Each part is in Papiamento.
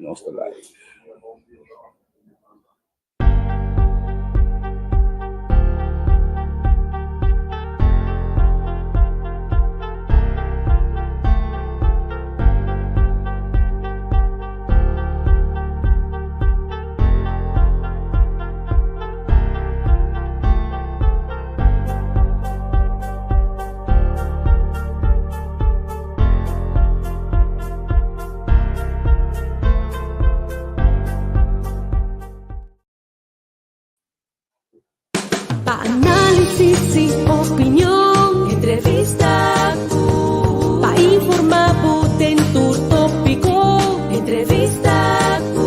Nos ta live. Pa análisis y opinion, entrevista cu. Pa informa bo den tur tópico, entrevista cu.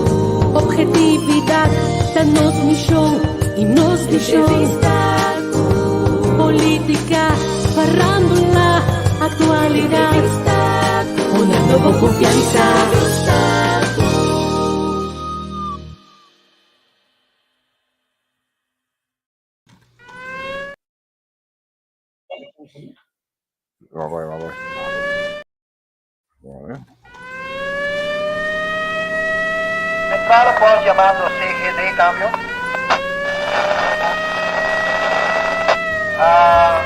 Objetividad ta nos misión y nos visión. Entrevista cu. Política, farándula, actualidad. Entrevista cu. Una nuevo confianza. Entrevista cu. Va voy, va voy. Bueno. Centrale post llamando CGD, cambio. Ah,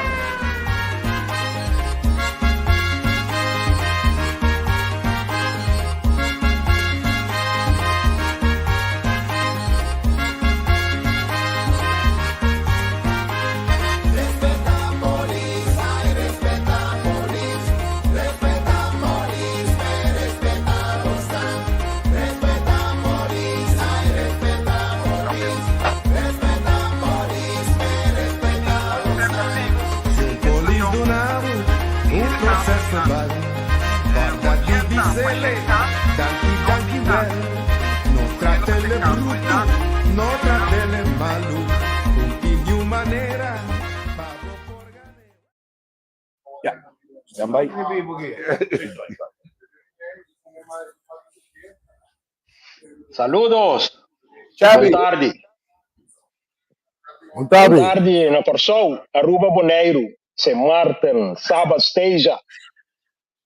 Ya, jan bai. Saludos. Xavi. Bon tardi. Bon tardi. Bon tardi na Kòrsou, Aruba, Boneiru, Sint Maarten, Saba, Steja.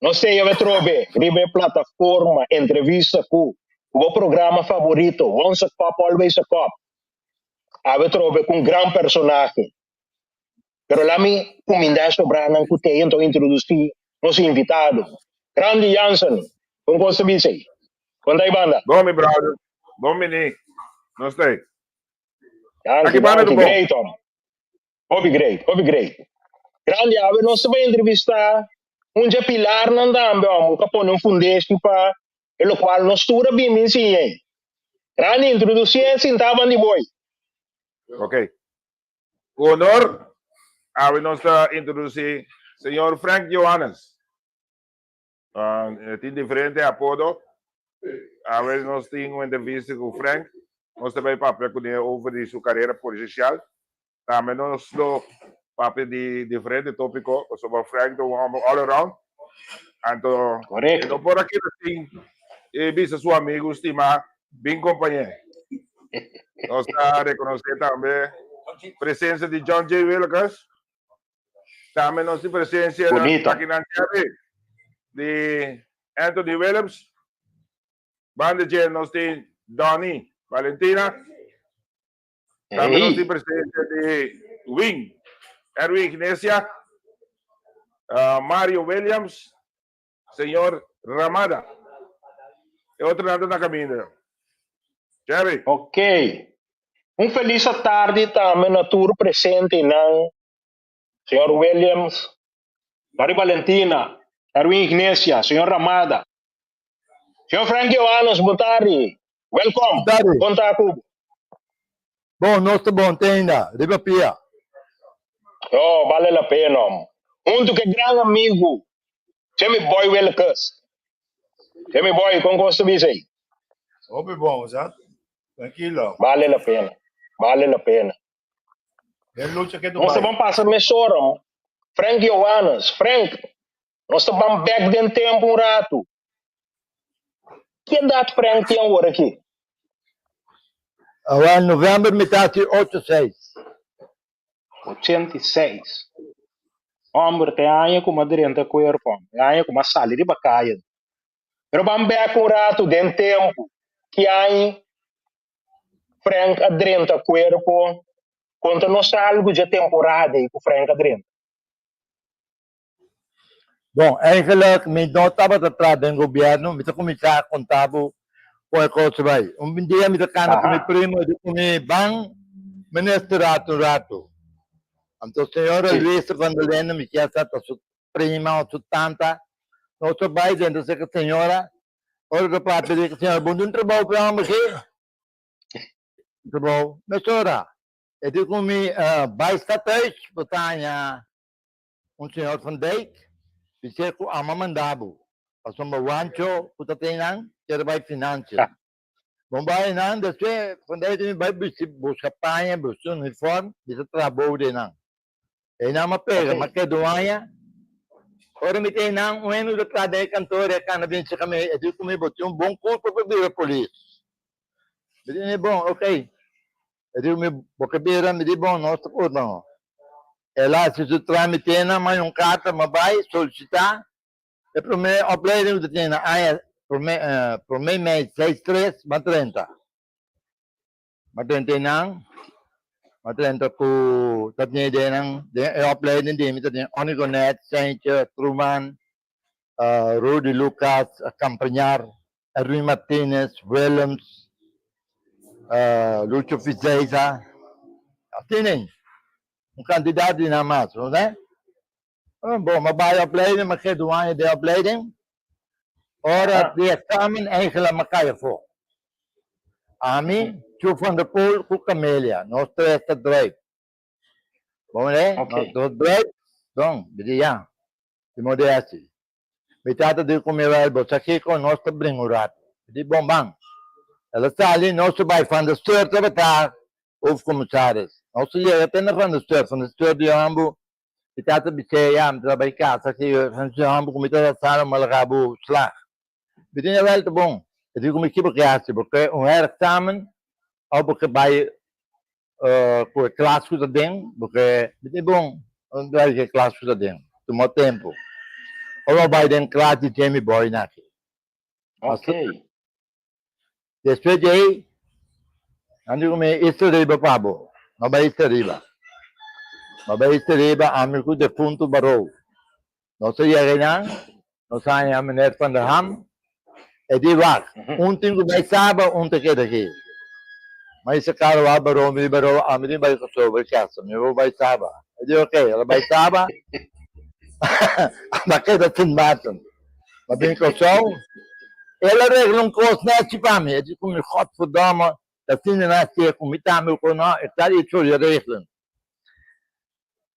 Nos ta yega atrobe riba e plataforma Entrevista ku bo programa favorito Once a Cop Always a Cop. Awe atrobe ku un gran personahe. Pero la mi kuminda e sobranan ku te enton introdusí nos invitado. Randy Jansen, kon kos ta bisa ei? Kon ta ei banda? Bon mi brother, bon bini. Nos ta ei. Danki, Aki banda danki, ta bon. great hom. Hopi great, hopi great. Grandi awe nos ta bai entrevistá un dje pilarnan tambe hom, ku a pone un fundeshi pa e lokual nos tur a bin bin siña ei. Grandi, introdusié sintá bandi boy. Ok. Ku honor, awe nos ta introdusí señor Frank Johannes. E tin diferente apodo. Awe nos tin un entrevista ku Frank. Nos ta bai papia kuné over di su karera polisial. Tambe nos lo papia di diferente tópiko, pasobra Frank ta un hòmber all around. Anto e no por a keda sin e bisa su amigu stimá bin kompañ'é. Nos ta rekonosé tambe presensia di John J. Willekes. Tambe nos tin presensia Bonito. aki nan Chevy di Anthony Willems. Banda dje nos tin Donny Valentina. Tambe nos Hey. tin presensia di Wing, Erwin Ignesia, Mario Williams, señor Ramada. E otronan ta na kaminda. Jerry. Ok. Un felis atardi tambe na tur presentenan, señor Williams, Mario Valentina, Erwin Ignesia, señor Ramada. Señor Frank Johannes, bon tardi. Welkom. Bon tardi. Kon ta ku bo? Bon, nos ta bon te ainda, riba pia. Oh, bale la pena, hom. Huntu ku e gran amigu, Jimmy Boy Willekes. Jimmy Boy, kon kos ta bisa ei? Hopi bon, sa. Trankilo. Bale la pena. Bale la pena. Den lucha ke tu Nos ta bai. ban pasa mesora, hom. Frank Johannes, Frank, Nos ta ban bek den tempu un ratu. Ki edat Frank tin awor aki? Awor november mi ta hasi ocho seis. 86. Homber, ta e aña ku mi a drenta kuerpo, e aña ku mi a sali riba kaya. Pero ban bek un ratu den tempu. Ki aña Frank a drenta cuerpo? Conta nos algo dje temporada ei cu Frank a drenta. Bon, eigenlijk mi no tabata traha den gobierno, mi ta cuminsa conta bo con e cos bay. Un dia mi ta cana cu mi primo, e di cu mi, Ban minister rato un rato. Anto señora Luisa van der Linden, mi kier sa ta su prima o su tanta, nos a bay dentro cerca señora, ora ta papia di cu señora, bo no tin trabou pa e homber aki? Trabou? Mesora, e di cu mi, Bay stadhuis, bo ta haña Un señor Van Dijk bis'é ku ama manda bo, pasobra Wancho ku ta ten nan kier bai financiën. Bon bai nan, despues Van Dijk tin bai buska paña, buska uniform, bisa traha bou den nan. Einan m'a pega, m'a keda un aña. Ora mi ten nan, un hende ku ta traha den e kantoor e kanda bin cheka mi, e di ku mi, bo tin un bon kurpo pa bira polis. Mi di, bon, ok. E di mi, bo ke bira? Mi di, bon, nos ta purba no. El a hasi su tramitenan, manda un karta, mi a bai solisitá. E promé opleiding ku ta tin na aña promé promé mei seis tres, mi a drenta. Mi a drenta einan, mi a drenta ku ta tin ideanan den e opleiding di mi ta tin Onigonet, Seintje, Truman, Rudy Lucas, Campañar, Erwin Martinez, Willems, Lucho Fizeiza, asina ei, un kantidat di nan mas, no sé. Bon, mi a bai opleiding, mi a keda un aña den opleiding, ora di eksamen eigenlijk mi a kai afó. Ami, Chu van der Poel ku Camelia, nos tres ta druip. Bon, nos dos druip, don, mi di ya. Di modesti. Mi tata di ku mi wel, bo sa kiko, nos ta bringa un ratu. Mi di, bon ban. El a sali, nos a bai Van der Steur tabata hoofdcommissaris. Nos a yega te na Van der Steur, Van der Steur di hambu, mi tata bis'é, ya, mi ta bai kasa aki, Van der Steur hambu ku mi ta sala malaga bo slag. Mi di, jawel, ta bon. E di ku mi, ki bo ke hasi? Bo ke un herexamen òf bo ke bai Ku e klas ku ta den, bo ke mi tin bon bai ku e klas ku ta den, tuma tempu. Ora bo bai den klas di Jamie Boy na aki. Ok. Despues di ei, nan di ku mi, Ista riba pa bo. No bai ista riba. No bai ista riba, ami ku defuntu Barou. Nos a yega einan, nos a haña meneer Van der Ham, e di wak, un tin ku bai Saba, un ta keda aki. Ma e saka wak Baró, mi di Baró, ami tin bai Kòrsou, bai kasa, mi bo bai Saba. E di ok, el a bai Saba, a keda Sint Maarten. Ma bin Kòrsou, el a regla un kos nèchi pa mi, e di ku mi, Godverdomme, ta asina nan a siña ku mi tambe ku no, e ta iets voor je regelen.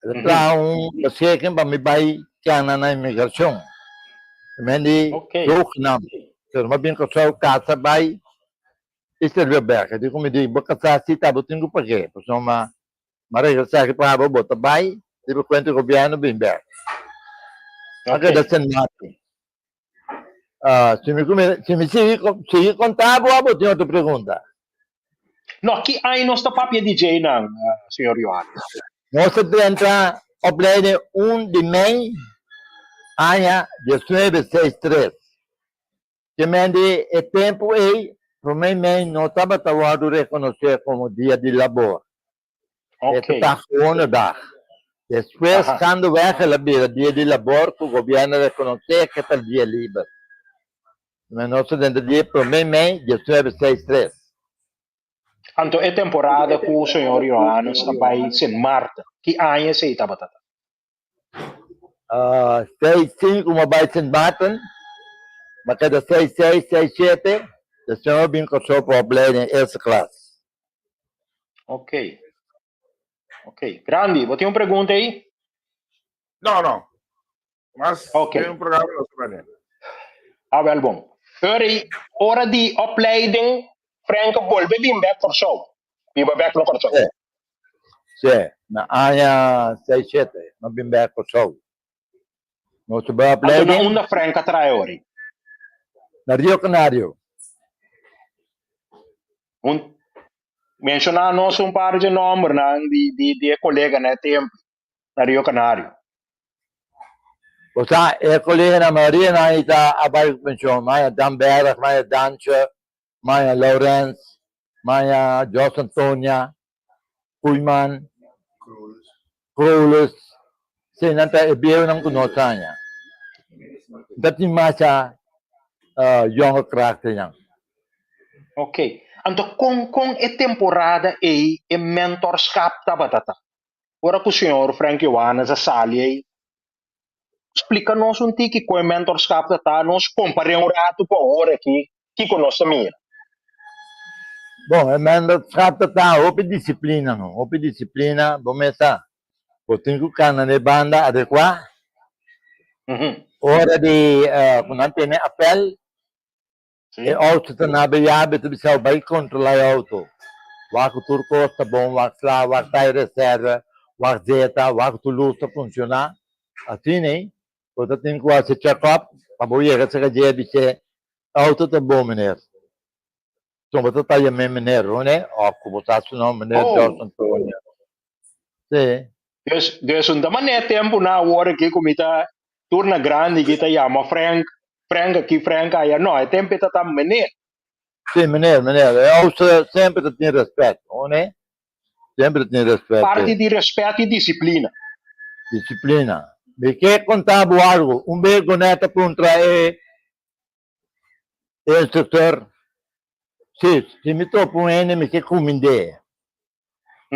El a traha un beschikking pa mi bai kena na immigracion. Mi men di zogenaamd. Pero mi a bin Kòrsou kasa bai i sirbi bek. E di ku mi di bo kasá si ta bo tin ku pag'é. Pasobra mi a regresá aki pa bo, bo ta bai riba kuenta di gobièrnu bin bek. Mi a keda Sint Maarten. Si mi si mi sigui sigui konta bo abo tin otro pregunta? No, ki aña nos ta papia di djeinan, señor Johannes? Nos ta drenta opleiding un di mei aña diesnuebe seis tres. Ke men di e tempu ei promé mei no tabata wòrdu rekonosé komo dia di labor. E ta ta gewone dag. Despues gaandeweg el a bira dia di labor ku gobièrnu a rekonosé ke ta dia liber. Men nos ta den ta dia promé mei diesnuebe seis tres. Anto e temporada ku señor Johannes a bai Sint Maarten, ki aña esei tabata? Seis sinku mi a bai Sint Maarten, mi a keda seis seis, seis shete, despues mi a bin Kòrsou pa opleiding eerste klas. Ok. Ok. Grandi, bo tin un pregunta ei? No, no. Mas okay. Un programa nos ta Ah, wel bon. Ora, ora di opleiding, Frank bolbe bin bek Kòrsou. Biba bek na Kòrsou. Sí. Sí, na aña seis shete, nos bin bek Kòrsou. Nos ta bai Anto na opleiding unda Frank a traha ori? na Rio Canario. Un, menshoná nos un par di nòmbernan di, di, di e koleganan e tempu na Rio Canario. Bo sa, e koleganan, mayoria nan ei ta a bai ku penshon. Maya Dan Berg, Maya Dantje, Maya Lawrence, Maya Jos Antonia, Koeiman, Kroles, si nan ta e bieunan ku nos haña. Ta tin masha jonge krachtnan. Ok. Anto kon kon e temporada ei e mentorschap tabata ta? Ora ku señor Frank Johannes a sali ei, splika nos un tiki kon e mentorschap ta ta, nos kompar'é un ratu ku awor aki, kiko nos ta mira? Bon, e mentorschap ta ta hopi disiplina no, hopi disiplina, bo mes sa, bo tin ku kana na e banda adekuá, ora di ku nan tene apel, E auto ta na beyabe ta bisa bai controla e auto. Wak ku tur kos ta bon, wak sla, wak ta e reserva, wak zeta, wak ku tur lus ta funciona. Asina ei, bo ta tin ku hasi check up pa bo yega cerca dje bis'é, e auto ta bon meneer. So bo ta ta yam'é meneer, hoor, of ku bo sa su nomber, meneer Jos Antonio. Sí. Dus, dus un ta mané tempu na awor aki ku mi ta tur na grandi ki ta yama Frank, Frank aki, Frank aya. No, e tempu e ta ta meneer. Sí, meneer, meneer. E oudste semper ta tin respet, hoor ne? Semper ta tin respet. Parti di respet i disiplina. Disiplina. Mi ke konta bo algu. Un bes Gonet a puntra e E instructor, Si, si mi topa un hende mi ke kumind'é.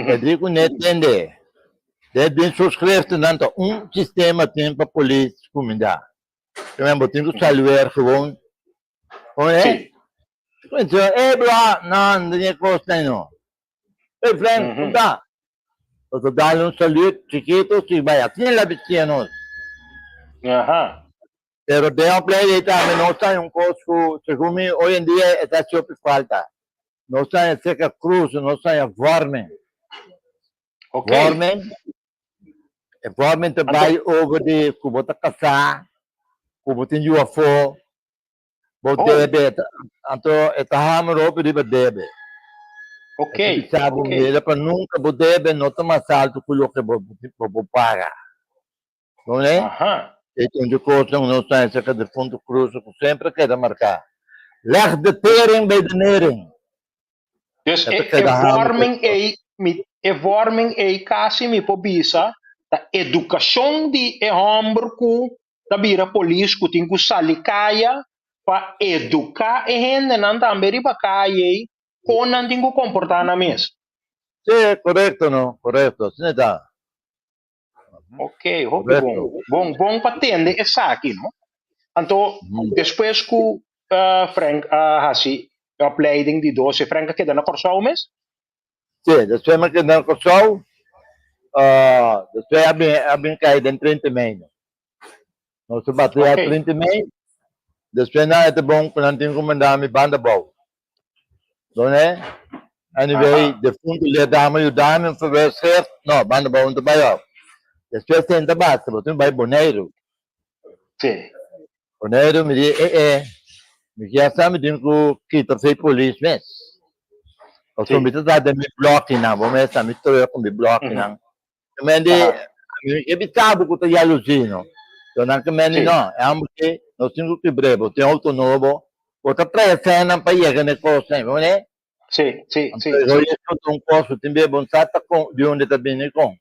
E di ku n'e tende. Den den su schriftennan ta un sistema tin pa polis kumindá. Primer bo tin ku saluer gewoon. Oe? Sí. Entonces, eh bro, no, no tin e kosnan no. Hey Frank, kon ta? Bo ta dal un salut chikito, si bai asina la bistia nos. Aha. Pero den opleiding tambe nos ta un kos ku segun mi hoy en dia e ta hasi hopi falta. Nos ta haña serka krus, nos ta haña vorming. Ok. Vorming, e vorming ta bai over di ku bo ta kasá, ku bo tin yu afó, bo Oh. debe, anto e ta hamer hopi riba debe. Ok. E ta bisa bo Ok. mira pa nunka bo debe no ta mas altu ku loke bo bo paga. Donde? Aha. E un di kosnan ku nos ta acerca defuntu Cruz ku semper keda marká. Leg de tering bij de nering. Dus E e, ta e keda hami vorming ei, mi, e vorming ei kasi mi por bisa ta edukashon di e hòmber ku ta bira polis ku tin ku sali kaya pa eduká e hendenan tambe riba kaya ei kon nan tin ku komportá nan mes. Sí, korekto no, korekto. Asina ta. Ok, hopi bon. Bon, bon pa tende esaki, no? Anto, despues ku uh, Frank a hasi e opleiding di 12, Frank a keda na Kòrsou mes? Sí, despues mi a keda na Kòrsou, uh, despues a bin, a bin kai den 30 mei. Nos a batea Ok. 30 mei, despues nan e ta bon ku nan tin ku manda mi banda bou. Donde? Anyway, Aha. defunto leerdame yudami un verwijsschrift. No, banda bou no ta bai op. Despues tenta basta, bo tin bai Boneiru. Sí. Boneiru mi di, eh eh, mi kier sa mi tin ku kita fei polis mes. Pasobra Sí. mi ta ta den mi blòkinan, bo mes sa mi treur ku mi blòkinan. Ke men di, Aha. ami ke bisa bo ku ta yaluzí no. So nan ke men di Sí. no, e hòmber ki nos tin ku kibr'é, bo tin outo nobo, bo ta trae fènan pa yega na e kosnan, bo mene? Sí, sí, sí, Anto sí. e escuta un kos ku tin bia bo no sa ta kon di unda ta bini kon.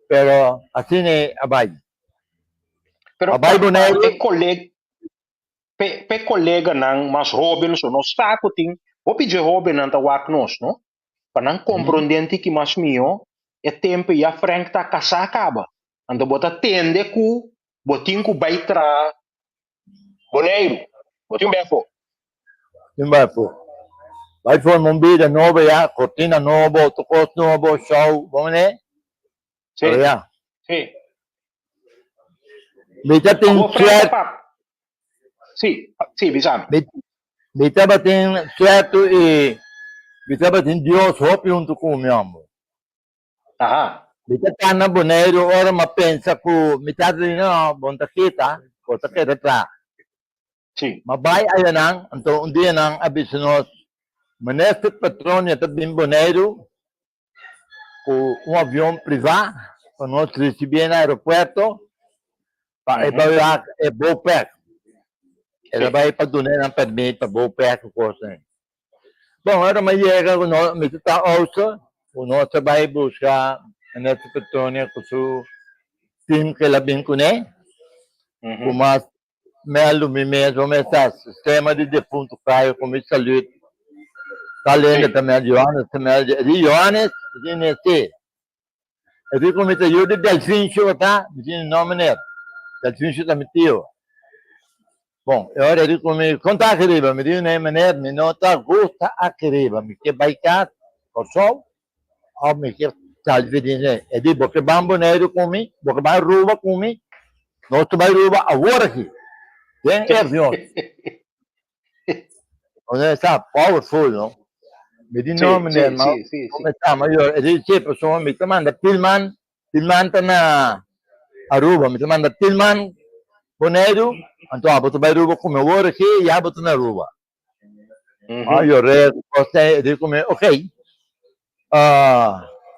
Pero asina e a bai. Pero A bai pa, pa Boneiru. e koleg, p'e, p'e koleganan mas hóben so nos sa ku tin hopi dje hóbennan ta wak nos, no? Pa nan komprondé un tiki mas mihó, e tempu ya Frank ta kasá kaba. Anto bo ta tende ku bo tin ku bai traha Boneiru. Bo tin bai afó. Tin bai afó. Bai forma un bida nobo ya, kortina nobo, otro kos nobo, show, bo mene? Sí. Pero ya. Sí. Mi ta tin Awor Frank ta suerte. pap. Sí, sí, bisa mi. Mi, mi tabatin suerte i mi tabatin Dios hopi huntu ku mi, homber. Aha. Mi ta ta na Boneiru ora mi a pensa ku mi tata di no, bo no ta kita, bo ta keda tra. Sí. Mi a bai ayanan, anto un dia nan a bisa nos, Minister Petronia ta bin Boneiru ku un avion privá pa nos risibié na aeropuerto pa e bai wak e bouwpek. El a bai pa duna nan permit pa bouwpek ku kosnan. Bon, ora mi a yega ku no, mi ta ousa, ku nos a bai buska Ernesto Petronia ku su team ku el a bin kuné, ku mas mèldu mi mes, bo mes sa, sistema di defuntu Cayo ku mi salud, tal hende ta mèldu, Johannes ta mèldu, e di Johannes, mi di ne si. E di ku mi ta yu di Delfincio bo ta? Mi di no meneer, Delfincio ta mi tio. Bon, e ora e di ku mi, kon ta aki riba? Mi di nee meneer, mi no ta gusta aki riba, mi ke bai kas Kòrsou òf mi ke sali di Disney. E di, bo ke ban Boneiru ku mi? Bo ke ban Aruba ku mi? Nos ta bai Aruba awor aki, den e avion. Oye, sa powerful, no? Mi di no, meneer, ma mi ta mayor. E di, sí, pasobra mi ta manda Tilman, Tilman ta na Aruba, mi ta manda Tilman Boneiru, anto abo ta bai Aruba ku mi. Awor aki ya bo ta na Aruba. Ah, yoré, kos ei. E di ku mi, ok,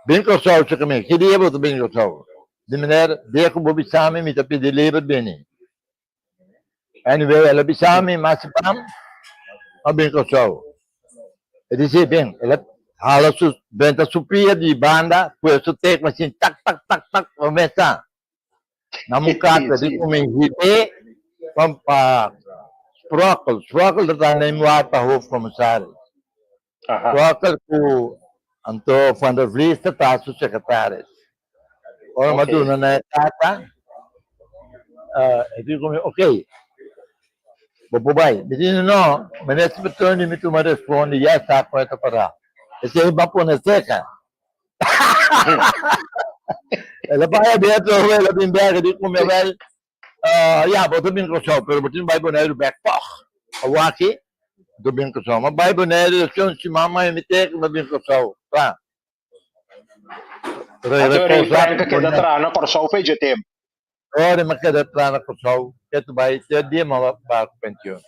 bin Kòrsou si ku mi. Ki dia bo ta bin Kòrsou? Di meneer, dia ku bo bisa mi, mi ta pidi liber bini. Anyway, el a bisa mi mas pam, a bin Kòrsou. E di si, bin, el a hala su, benta su pia di banda, pue su tek machine, tak, tak, tak, tak, pa mesa. Na un kata di ku mi hib'é pa pa Sprokkel. Sprokkel ta ta na e muar pa hoofdcommissaris. Sprokkel ku anto Van der Vlies ta ta su secretaris. Ora mi a duna nan e karta, e di ku mi, ok, bo por bai. Mi di, no, Minister Petroni mi tuma respondi, ya sa kon e ta pará. Esei mi a pone seka. El a bai adentro, el a bin bèk, e di ku mi, awèl, ya, bo ta bin Kòrsou, pero bo tin bai Boneiru bèk tòg. Awor aki, bo ta bin Kòrsou. Mi a bai Boneiru, esei un siman mas mi teken, mi a bin Kòrsou. Kla. Anto Rey Frank a keda traha na Kòrsou pa dje tempu. Ora mi a keda traha na Kòrsou, ke tu bai te dia mi a bai ku pensioen.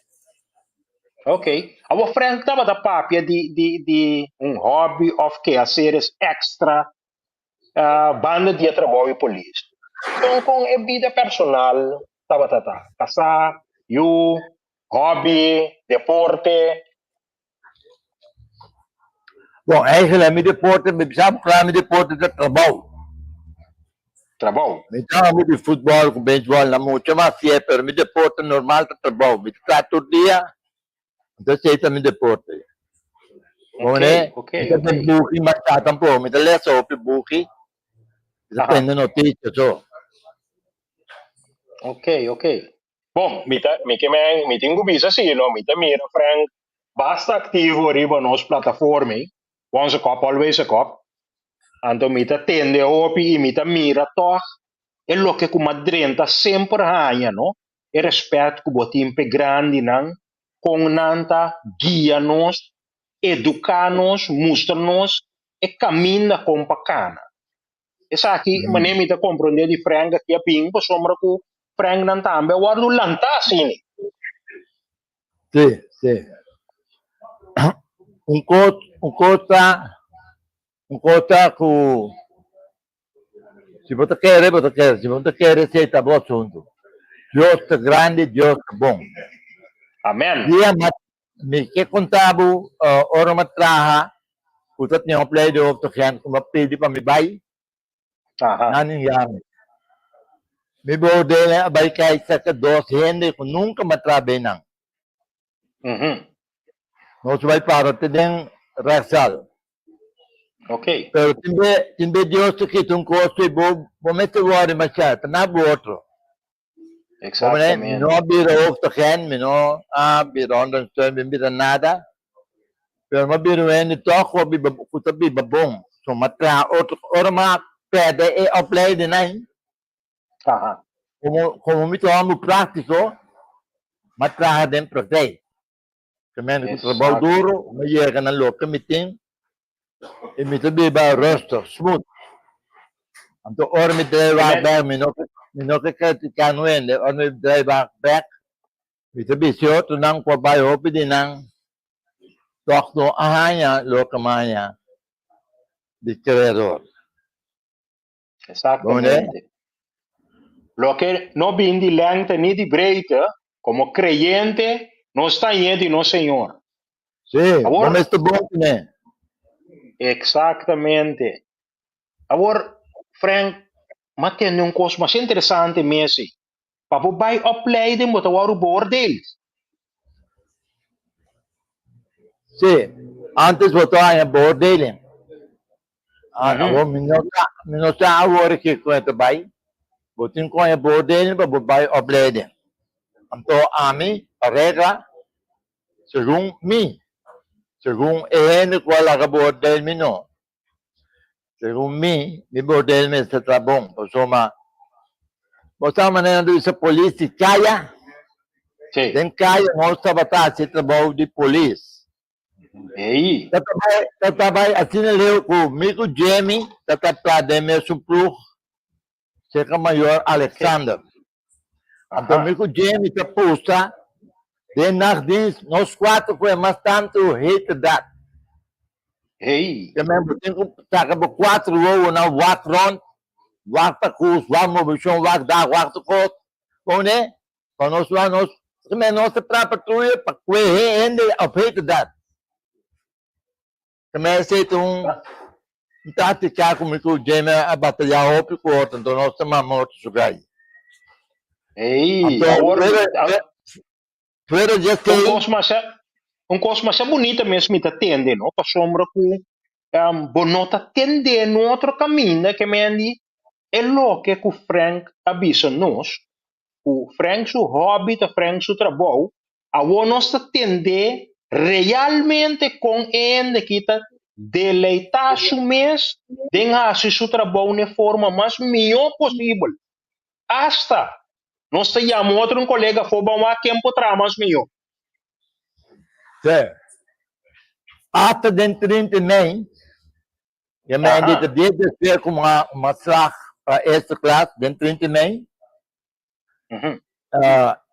Ok. Awor Frank tabata papia di di di un hobby òf keaseres èkstra banda di e trabou di polis. Kon kon e bida personal tabata ta? Kasá, yu, hobby, deporte? Bon, eigenlijk mi deporte, mi bisa bo kla mi deporte ta trabou. Trabou. Mi ta amo di futbol ku beisbol na mucha mas fié, pero mi deporte normal ta trabou. Mi ta traha tur dia, anto esei ta mi deporte. Ok, Bo ok, mi ta ok. den buki masha tampoco, mi ta lesa hopi buki, mi ta tende noticia so. Ok, ok. Bon, mi ta, mi ke men, mi tin ku bisa si, no, mi ta mira Frank basta aktivo riba nos plataforma ei, Once a Cop, Always a Cop. Anto mi ta tende hopi i mi ta mira tòg e loke ku m'a drenta semper haña, no, e rèspèt ku bo tin p'e grandinan, kon nan ta guia nos, eduká nos, mustra nos e kaminda kon pa kana. Esaki manera mi ta komprondé di Frank aki a bin pasobra ku Frank nan tambe a wòrdu lantá asina. Sí, sí. Un kos, un kos ta, un kos ta ku si bo ta kere, bo ta kere, si bo no ta kere, esei ta bo asuntu. Dios ta grandi, Dios ta bon. Amen. Dia mas Mi ke konta bo ora mi a traha ku ta tin opleiding op Gent ku mi a pidi pa mi bai, nan a yami. Mi beoordeling a bai kai serka dos hende ku nunka mi a traha bei nan. Nos bai para te den rechtszaal. Pero tin be tin be Dios ta kita un kos i bo bo mester wòrdu masha, ta na bo otro. Exactamente. Mi no a bira hoofdagent, mi no a bira ondersteun, mi no bira nada. Pero mi a bira un hende tòg ku a biba, ku ta biba bon. So mi a traha otro, ora mi a pèrdè e opleiding ei, komo, komo mi ta un hòmber práktiko, mi a traha den praktijk. Ke mende ku trabou duro, mi a yega na loke mi tin i mi ta biba rustig, smooth. Anto ora mi draai wak bek, mi no mi no ke kritika no hende, ora mi draai wak bek, mi ta bisa e otronan ku a bai hopi di nan tòg no a haña loke mi a haña di Kreador. Exactamente. Loke no bin di lengte ni di breedte, como creyente nos ta ñe di nos Señor. Sí, bo Awor, mester bon kuné. Exactamente. Awor, Frank, m'a tende un kos masha interesante mes ei. Pa bo bai opleiding bo ta wòrdu beoordeeld. Sí, antes bo ta haña beoordeling. Awor mi no sa, mi no sa awor aki kon e ta bai. Bo tin ku haña beoordeling pa bo bai opleiding. Anto ami, pa regla, segun mi, segun e hende ku a laga beoordeel mi no. Segun mi, mi bordel mester ta bon, pasobra bo sa manera nan ta bisa polis di kaya? Sí. Den kaya nos tabata hasi trabou di polis. Ei. Ta tabay, ta tabay asina leu ku mi ku Jemmy ta ta den mesun ploeg serka mayor Alexander. Anto mi ku Jamie ta posta den nachtdienst, nos kuater ku e mas tantu hete dat. Hey. Te men bo tin ku saka bo kuater wowonan wak rond, wak pa kus, wak moveshon, wak dag, wak tur kos. Kon ne? Pa nos wak nos, te men nos ta traha patruya pa kue hende op hete dat. Te men esei ta un un táctica ku mi ku Jamie a batallá hopi ku otro, anto nos ta mama otro su gai. Ei, Anto, awor, fuera, fuera di un esei, kos masha, un kos masha bunita mes mi ta tende, no? Pasobra ku bo no ta tende no otro kaminda ke men di e loke ku Frank a bisa nos, ku Frank su hobby ta Frank su trabou, awor nos ta tende realmente kon e hende ki ta deleitá su mes den hasi su trabou na e forma mas mihó posibel. Asta nos ta yama otro un kolega afó ban wak ken por traha mas mihó. Sí. Asta den 30 mei, Je men dit de dit is weer kom maar slag pa eerste klas den 30 mei.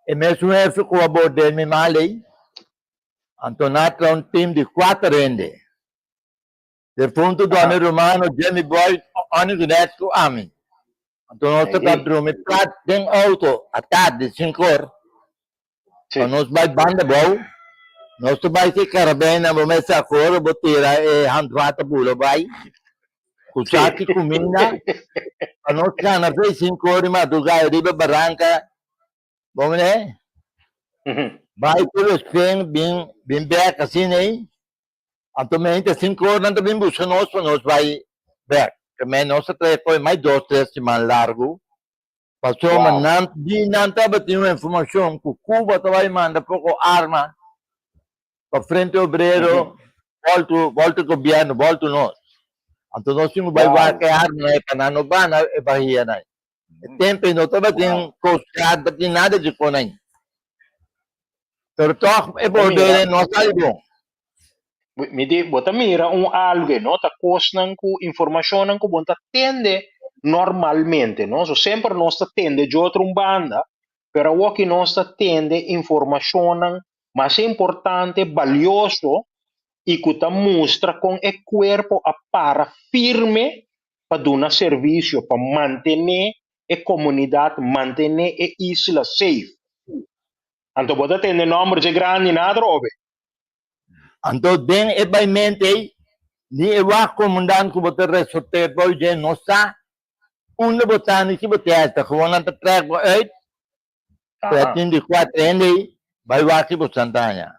E mesun jefe ku a bordel mi mal ei. Anto na tra un team di kuater hende. Defunto Donny Romano, Jimmy Boy, Onnie Gunet ku ami. Anto nos ta ta drumi plat den auto a tardi sinku or. Pa nos bai banda bou, nos ta bai ki karabena, bo mester a kore, bo tira e handvat bula bai, ku saki kuminda, pa nos gana fe 5 or di madrugada riba baranka, bo mene? Bai tur espen bin bin bek asina ei, anto mente 5 or nan ta bin buska nos pa nos bai bek, ke men nos ta trae koe mai dos tres siman largu. Pasobra nan di nan tabatin un informashon ku Cuba ta bai manda poko arma pa Frente Obrero boltu boltu gobièrnu boltu nos. Anto nos tin ku bai wak e armanan ei pa nan no bana e bahianan ei. E tempu ei no tabatin Coast Guard tabatin nada di kon ei. Pero tòg e bordel ei no a sali bon. Mi di, bo ta mira un algo, no? Ta kosnan ku informashonnan ku bo ta tende normalmente, no? So semper nos ta tende dje otro un banda, pero awoki nos ta tende informashonnan mas importante, balioso i ku ta mustra kon e kuerpo a para firme pa duna servisio, pa mantené e komunidat, mantené e isla safe. Anto bo ta tende nòmber dje grandi nan atrobe. Anto den e baimente ei, ni e wak komandant ku bo ta resorteer bou dje no sa unda bo ta ni ki bo testa. Gewoon nan ta trek bo uit, ku e tin di kuater hende ei, bai wak ki bo santaña.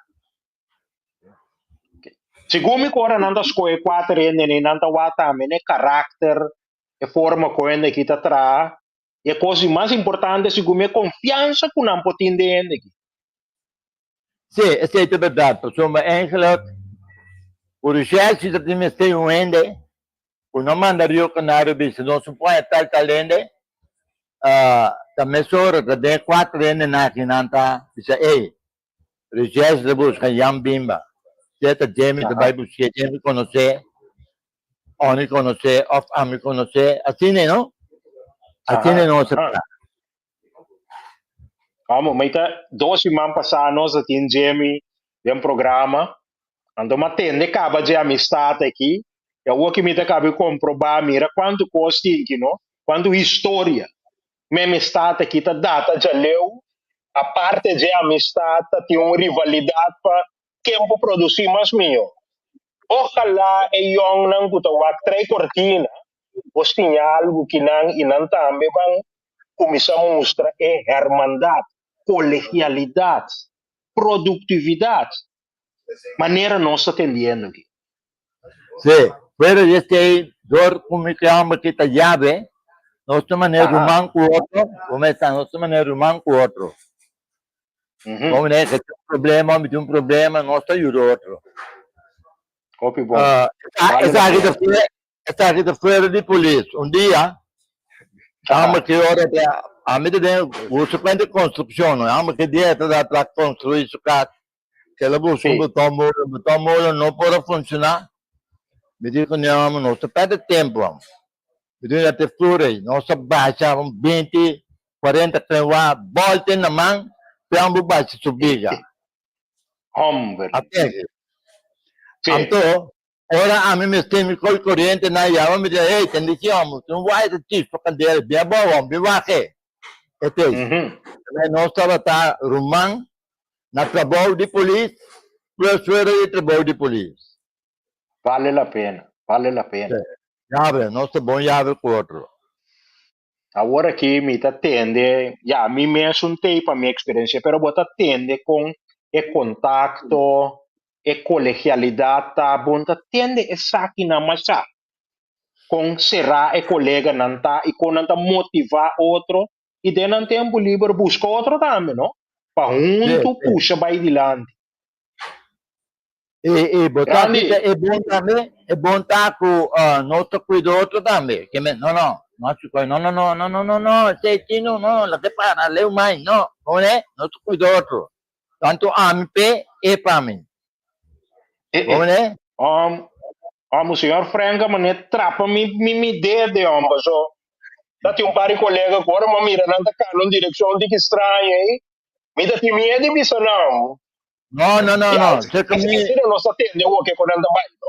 Segun mi ku ora nan ta skohe kuater hende nei, nan ta wak tambe n'e karakter, e forma ku hende aki ta traha, i e kos di mas importante segun mi e konfiansa ku nan por tin den hende aki. Sí, esei ta berdad, pasobra eigenlijk ku recherche ta tin mester un hende ku no manda Rio Canario bisa nos un pone tal tal hende, ta mesora ta den e kuater hendenan aki nan ta bisa ey, recherche ta buska Jan Bimba, sea ta Jemmy ta bai busk'é, Jemmy konos'é, Onnie konos'é òf ami konos'é, asina no? Asina nos ta traha. Amo, mi ta dos siman pasá nos a tin Jimmy den programa. Anto m'a tende kaba dje amistad aki. I awor ki mi ta kabi komprobá, mira kuantu kos tin ki no, kuantu historia. Mi amistad aki ta data djaleu. Aparte dje amistad ta tin un rivalidat pa. Ken por produsí mas mihó. Ojalá e yòngnan ku ta wak trai kortina por siña algu ki nan i nan tambe ban kuminsá mustra e hermandat, kolegialidat, produktividat manera nos ta tendiendo aki. Sí, fuera di esei, dor ku mi ke hòmber ki ta yabe, nos ta manera ruman ku otro, bo mester sa, nos ta manera ruman ku otro. Bo manera ke tin un problema, mi tin un problema, nos ta yuda otro. Hopi bon. Esaki ta fuera, esaki ta fuera di polis. Un dia, hòmber ki ora ta, ami ta den usualmente konstrukshon, no, hòmber ki dia ta ta konstruí su kas, Kela busca un botón molo, un botón molo no por a funciona. Mi di cu no, nos ta perde tempo. Mi di na te flore, nos ta bacha un 20, 40 krenwa, bolte na man, pe ambu bacha su biga. Hombre. Atende. Anto, ora ami mester mi coy corriente na yama mi di, hey, tende ki homo, tin un waya ta chispa candela, bin abou homo, bin wak e. E te. Nos tabata ruman na trabou di polis, plus fuera di trabou di polis. Vale la pena, vale la pena. Yabe, nos ta bon yabe cu otro. Awor aki mi ta tende, ya, mi mes un tei pa mi experiencia, pero bo ta tende con e contacto, e colegialidad ta, bo no ta tende esakinan masha. Con será e coleganan ta y con nan ta motiva otro y den nan tempo liber busca otro tambe, no? Pa hunto pusha bay dilanti. E, e bo ta kita e bon tambe, e bon ta ku uh, no ta cuida otro tambe. Ke me, no, no, no, chico, no, no, no, no, no, no, no, ese chino, no, la que para, leu mai, no, no, no ta cuida otro. Tanto ami pe, e pa mi. Eh, eh. Um, um, señor Frank, mané trapa mi, mi, mi dede, om, so. Dat un par di colega ku ora ma mira nan ta cana un direccion di ki straña, eh. Mi ta tin miedo di bisa nan. No, no, no, no. Cerca mi. Así no nos atende o que con anda bai, no?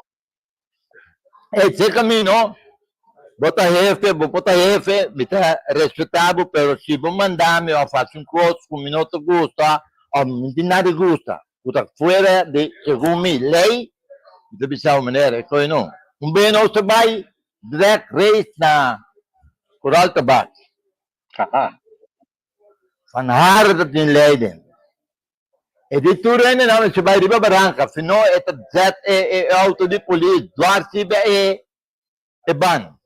Eh, cerca mi, no. Bo ta jefe, bo por ta jefe, mi ta respetá bo, pero si bo manda mi of hasi un kos ku mi no ta gusta, of mi no tin nada di gusta, ku ta fuera di segun mi lei, mi ta bisa bo, meneer, e koe no. Un bes nos ta bai drag race na Koral Tabak. Aha. Van Haren ta tin Leiden. E di tur hendenan mester bai riba baranka, si no e ta zet e e auto di polis dwars riba e e ban.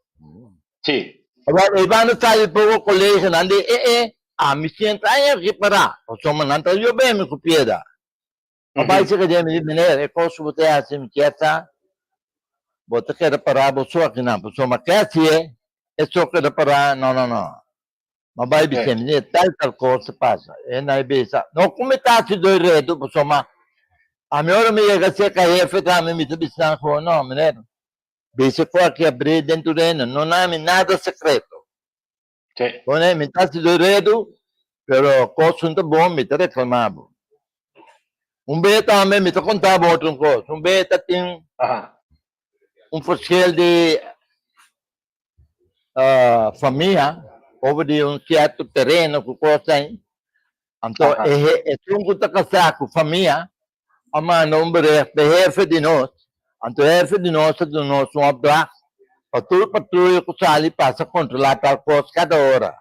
Sí. Awor e ban ta sali poko koleganan di e e ami siempre a ripará, pasobra nan ta yobe mi ku piedra. Ma bai cerca dje mi di, Meneer, e kos ku bo ta hasi mi kier sa, bo ta keda pará bo so akinan, pasobra ke hasié e so keda pará, no no no. Ma bai bis'é, mi di, tal tal kos ta pasa. E na e bisa, no ku mi ta hasi doi redu, pasobra ami ora mi yega serka hefe tambe mi ta bisa nan ku, no, meneer, bisa ku aki abrí den tur hende, no na mi nada sekreto. Pone, mi ta hasi doi redu, pero kos no ta bon, mi ta reklamá bo. Un be tambe mi ta konta bo otro kos, un be ta tin un verschil di famia over di un cierto tereno cu cos ain, anto e esun cu ta casa cu famia a manda un bericht pa e hefe di nos, anto e hefe di nos a duna nos un opdracht pa tur patruya cu sali pasa controla tal cos cada ora.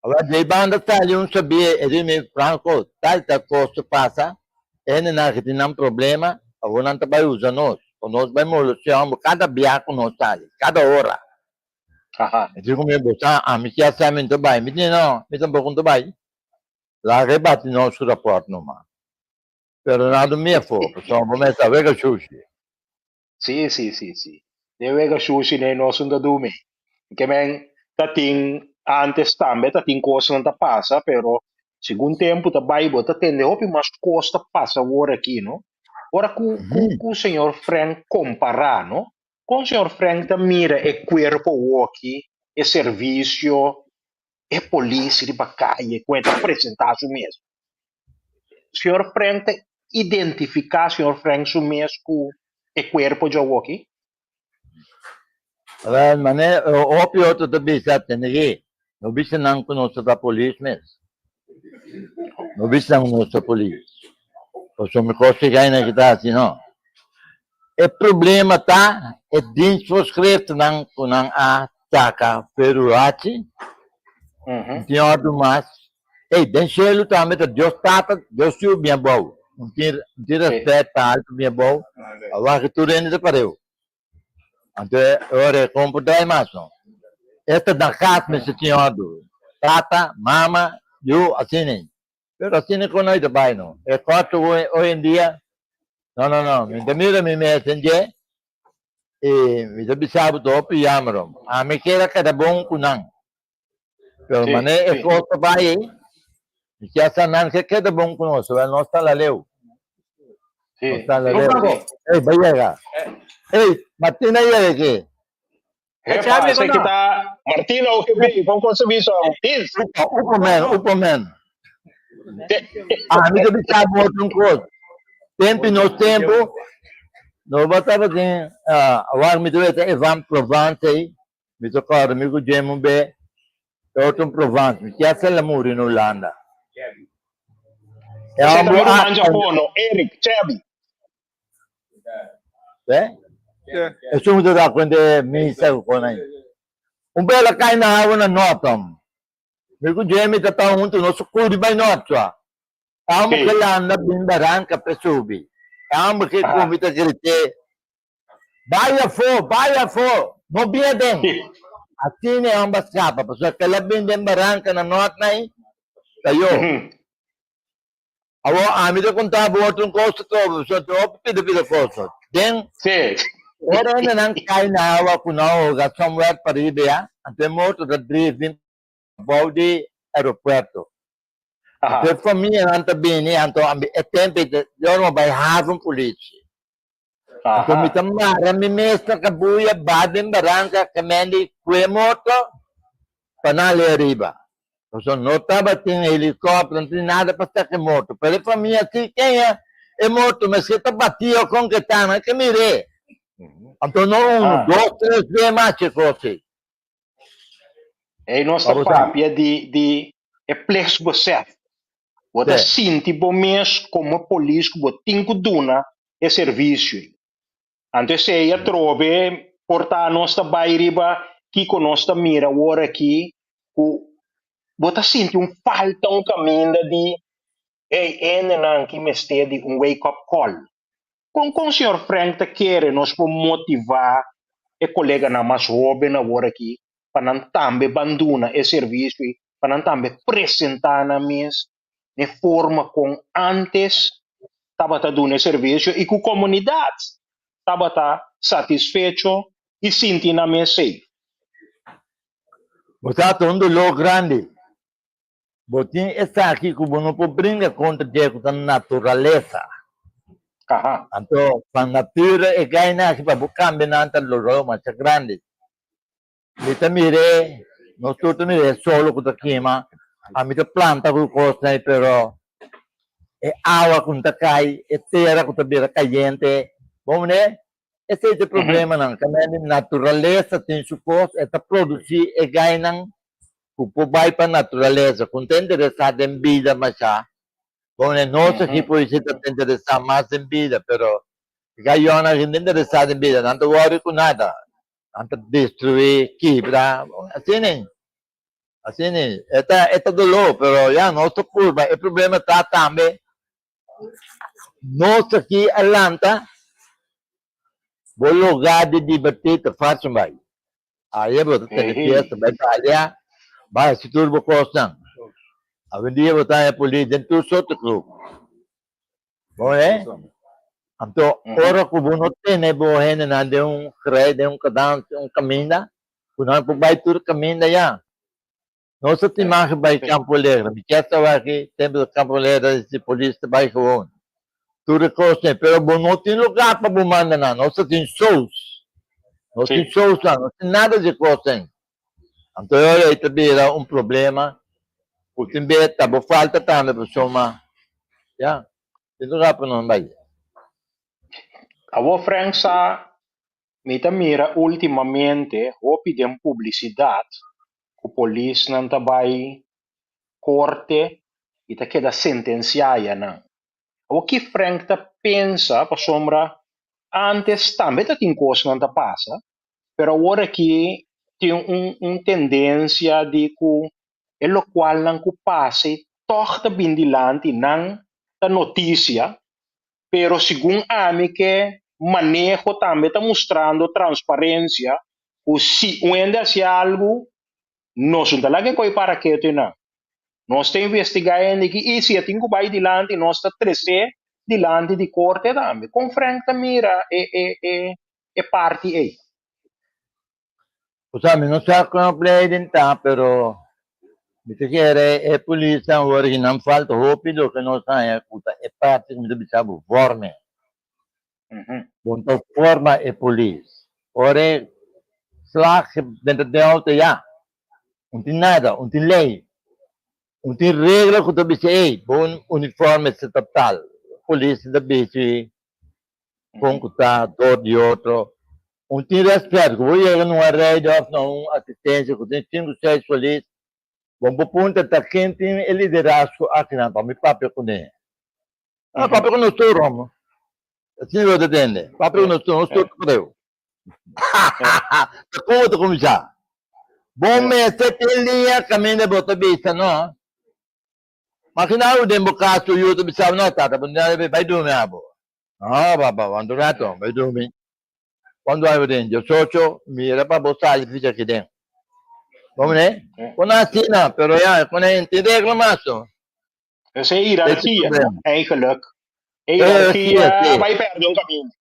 Awor di e banda sali un sabia e di mi, Franco, tal tal cos ta pasa, e hendenan aki tin nan problema, awor nan ta bai usa nos, pa nos bai molestia homber cada bia cu nos sali, cada ora. E di cu mi, bo sa, ami si a sa mi no ta bai. Mi di, no, mi tampoco no ta bai. Laga e bati nos su raport numa. Pero nan a dumi afo, pasobra bo mester a wega shushi. Sí, sí, sí, sí. Den wega shushi nei nos un ta dumi. Ke men ta tin antes tambe ta tin kosnan ta pasa, pero segun tempu ta bai bo ta tende hopi mas kos ta pasa awor aki, no? Ora ku ku ku señor Frank kompará, no? Kon señor Frank ta mira e kuerpo awoki, e servisio, e polis riba kaye ku e ta presentá su mes? Señor Frank ta identifiká señor Frank su mes ku e kuerpo djawoki? Wel, mane hopi otro ta bisa tene no bisa nan ku nos ta polis mes. No bisa nan ku nos ta polis. Pasobra mi kos ki gaina ki ta hasi no. E problema ta e dienstvoorschriftennan ku nan a saka Peru haci. No tin ordu mas. Ey, den shelu tambe ta Dios Tata, Dios Yu bin abou. No tin no tin respet pa altu bin abou. Awor aki tur hende ta pareu. Anto e ora e kon por drai mas no. Esta na kas mester tin ordu. Tata, mama, yu, asina. Pero asina kon noi ta bai no. E kòrto hoy en dia, no no no, mi ta mira mi mes den dje i mi ta bisa bo ta hopi yammer. Ami kier a keda bon ku nan. Pero manera e kos ta bai ei, mi kier sa nan ke keda bon ku nos, wel nos ta la leu. Nos ta la leu. Ey, bai yega. Ey, Martin a yega aki. Epa, esaki ta Martina OGB, kon kon servicio Martins? Upa, upa men, upa men. Ami ta bisa bo otro un kos. Tempo i nos tempo, no bo tabatin, awor mi ta weta Evan Provence ei, mi ta kòrda mi ku Jim un be, e otro un Provence, mi kier sa el a muri na Hulanda. E Esei ta homber mi a, ruman djapono, Eric, Chevy. Ve? Esun ta da cuenta e misa cu con ahí. Un bela cai na awa na Norton. Mi cu Jamie ta ta hunto, nos curi bay Nortua. Amo que landa bin baranca pe subi. Amo que cumi ta grite, Bay afo, bay afo, no bin aden. Asina e homber a scapa, pasobra kela bin den baranca na Norton ahí, cayó. Awor ami ta konta bo otro un kos atrobe, pasobra tin hopi pida pida kos. Den ora hendenan kai na awa ku nan hoga somewhere pariba ya, anto e motor ta drif bin bou di aeropuerto. Anto e famianan ta bini, anto ami e tempo ei yo no bai haven politie. Anto mi ta mara mi mes na kabuya ba den baranka kemendi ku e moto pa nan lei ariba. Pasobra no tabatin helikòpter, no tin nada pa saka e moto. Pero e famia si kenya e moto mester ta batio kon ke ta, nan ke mir'é. Anto no unu, dos, tres be mas e kos ei. Ei nos ta papia di di e plichtsbesef. Bo ta sinti bo mes komo polis ku bo tin ku duna e servisio ei. Anto esei atrobe por ta nos ta bai riba kiko nos ta mira awor aki ku bo ta sinti un falta un kaminda di hey hendenan ki mester di un wake up call. Kon kon señor Frank ta kere nos por motivá e koleganan mas hóben awor aki pa nan tambe ban duna e servisio ei, pa nan tambe presentá nan mes den forma kon ántes tabata duna e servisio i ku komunidat tabata satisfecho i sinti nan mes safe? Bo sa ta un doló grandi. Bo tin esaki ku bo no por bringa kontra dje ku ta naturalesa. Anto pa natura e gaina aki pa bo kambia nan ta doló masha grandi. Mi ta mir'é, nos tur ta mir'é solo ku ta kima, ami ta planta ku kosnan ei pero e awa ku no ta kai, e tera ku ta bira kayente, bo mane? Esei ta e problemanan, kaminda di naturalesa tin su kos, e ta produsí e gainan ku por bai pa naturalesa, ku no ta interesá den bida mashá. Bo mane? Nos aki por disi ta interesá mas den bida, pero e gayònan aki no ta interesá den bida, nan ta wòri ku nada. Nan ta destruí, kibra, asina ei, asina ei. E ta, e ta doló, pero ya, nos ta purba. E problema ta tambe, nos aki a lanta, bo lugá di dibertí ta fácil bai. Aye bo ta tene fiesta, bai balia, bai hasi tur bo kosnan. Awendia bo ta haña polis den tur sorto club. Bo e? Anto, ora ku bo no tene bo hendenan den un grei, den un kadansia, un kaminda, ku nan por bai tur kaminda ya. Nos ta tin mag bai Campo Alegre. Mi kier sa wak tempu di Campo Alegre si polis ta bai gewoon. Tur e kosnan, pero bo no tin lugar pa bo manda nan. Nos ta tin shows. Nos tin showsnan, no tin nada di e kosnan. Anto e ora ei ta bira un problema ku tin be ta bo falta tambe pasobra ya tin lugar pa nos bai. Awor Frank sa mi ta mira ultimamente hopi den publisidat ku polisnan ta bai korte i ta keda sentensiá ya nan. Awor ki Frank ta pensa pasobra antes tambe ta tin kosnan ta pasa, pero awor aki tin un un tendensia di ku e lokualnan ku pasa tòg ta bin dilanti, nan ta notisia, pero segun ami ke maneho tambe ta mustrando transparensia ku si un hende hasi algu nos no ta laga e koi para ketu einan. Nos ta investigá hende aki i si e tin ku bai dilanti nos ta tres'é dilanti di korte tambe. Kon Frank ta mira e e e e parti ei? Osea mi no sa kon a play den ta pero mi ta kere e polisnan awor aki nan falta hopi loke nos haña ku ta e parti ku mi ta bisa bo vormen. Bo no ta forma e polis. Ora e slag den ta den auto ya un tin nada, un tin ley, un tin regla ku ta bisa ey bo uniforme mester ta tal. Polis ta bisti kon ku ta dor di otro. Un tin rèspèt ku bo yega na un arèido òf na un asistensia ku tin sinku seis polis, bo por puntra ta ken tin e liderazgo akinan pa mi papia kuné. Ah, papia ku nos tur, hòmber. Asina bo ta tende. Papia ku nos tur, nos tur ta pareu. Ta kon bo ta kuminsá? Bo mester tin liña kaminda bo ta bisa, no. Makina bo den bo kas tu yu ta bisa bo, no tata, bo no debe bai durmi abo. No papa, wanta un rato, bai durmi. Cuando bai bo den diesocho, mira pa bo sali ficha aki den. Bo mire? Bo no asina, pero ya, con e tin regla mas no. Es e hiërarchia, no? Eigenlijk. E hiërarchia a bai perde un caminda.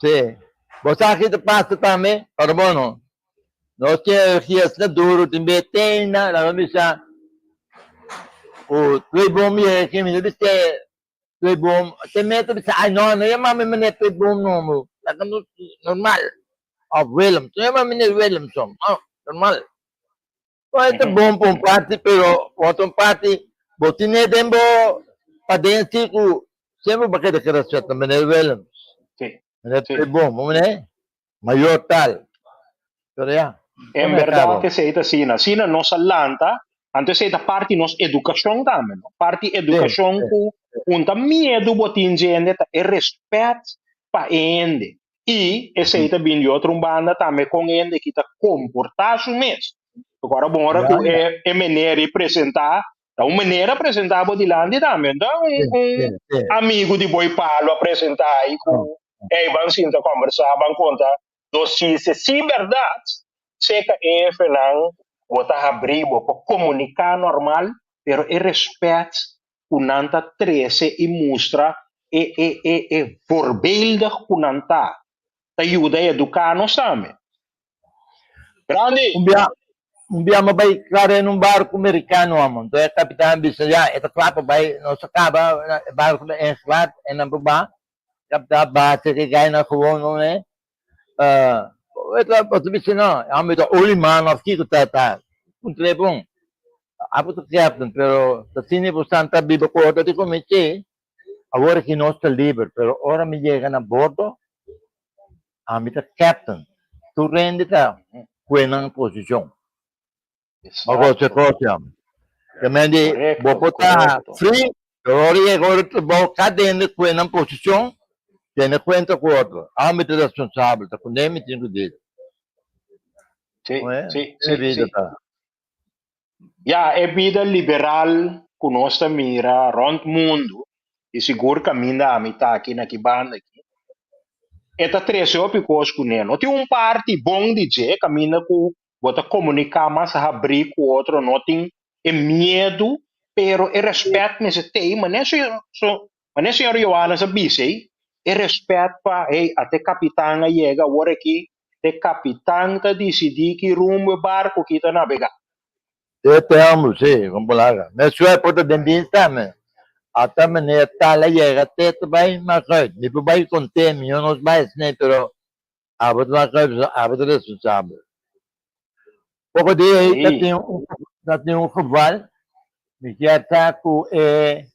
Sí. Bo sa ki ta pasa tambe? Pero bueno, nos tin energia asina duro, tin be tena, laga bisa ku twee boom yega aki, mi ta bisa twee boom, te meta bisa, ay no, no yama mi meneer twee boom no, bro. Laga nos normal. Of Willem, no yama meneer Willemson, no, normal. Bo e ta bon pa un parti, pero pa otro parti bo tine den bo paden si ku semper bo keda keda respeta meneer Willems. Sí. Meneer Sí. ta bon, bo meneer mayor tal. Pero ya, En come berdad cabo. esei ta asina. Asina nos a lanta, anto esei ta parti nos edukashon tambe, no? Parti Sí, edukashon sí. ku un ta miedu bo tin djende ta e respet pa e hende. I esei ta bin di otro un banda tambe kon hende ki ta komportá su mes. Pasobra ora bon ora ku e e meneer i presentá, ta un meneer a presentá bo dilanti tambe, no ta un un amigu di bo i palo a presentá i ku ey ban sinta kòmbersá, ban konta dos chiste. Si bèrdat seka e hefenan bo ta habrí, bo por komuniká normal, pero e rèspèt ku nan ta trese i mustra e e e e voorbeeldig ku nan ta, ta yuda eduká nos tambe. Grandi! Un bia, un bia mi a bai klara en un barku merikano amo. Enton e kapitan a bisa, ya, e ta kla pa bai, nos a kaba, e barku ta englad, e nan por ba. Kapitan a bati ke gainan gewoon no ne. E ta, bo ta bisa no, e homber ta oliman of kiko ta ta. Puntra e bon. Abo ta captain, pero ta asina bo stan ta biba ku otro di komi che. Awor aki nos ta liber, pero ora mi yega na bordo, ami ta captain. Tur hende ta kue nan posishon. Ma gosa cosa. Te men di, bo por ta free, pero ora yega ora trabou, kada hende kue nan posishon, tene kuenta ku otro. Ami ta responsabel, ta kuné mi tin ku deal. Sí, sí, E sí, bida sí. ta. Ya, e bida liberal ku nos ta mira rònt mundu, i sigur kaminda ami ta aki na ki banda aki, e ta trese hopi kos kuné. No tin un parti bon di dje kaminda ku bo ta komuniká mas habrí ku otro, no tin e miedu, pero e rèspèt mester t'ei. Manera señor, manera señor Johannes a bisa ei, e rèspèt pa, hey, ata e kapitan a yega awor aki, E kapitan ta disidí ki rumbo e barku ki ta nabegá. E termo, sí, con palabra. Me sue por ta den dienst tambe. Ata meneer tal a yega te ta bai Makuit. Mi por bai conté, miho nos bai esne, pero abo ta Makuit pasobra abo ta responsabel. Poco dia ei ta tin un ta tin un geval, mi kier sa cu e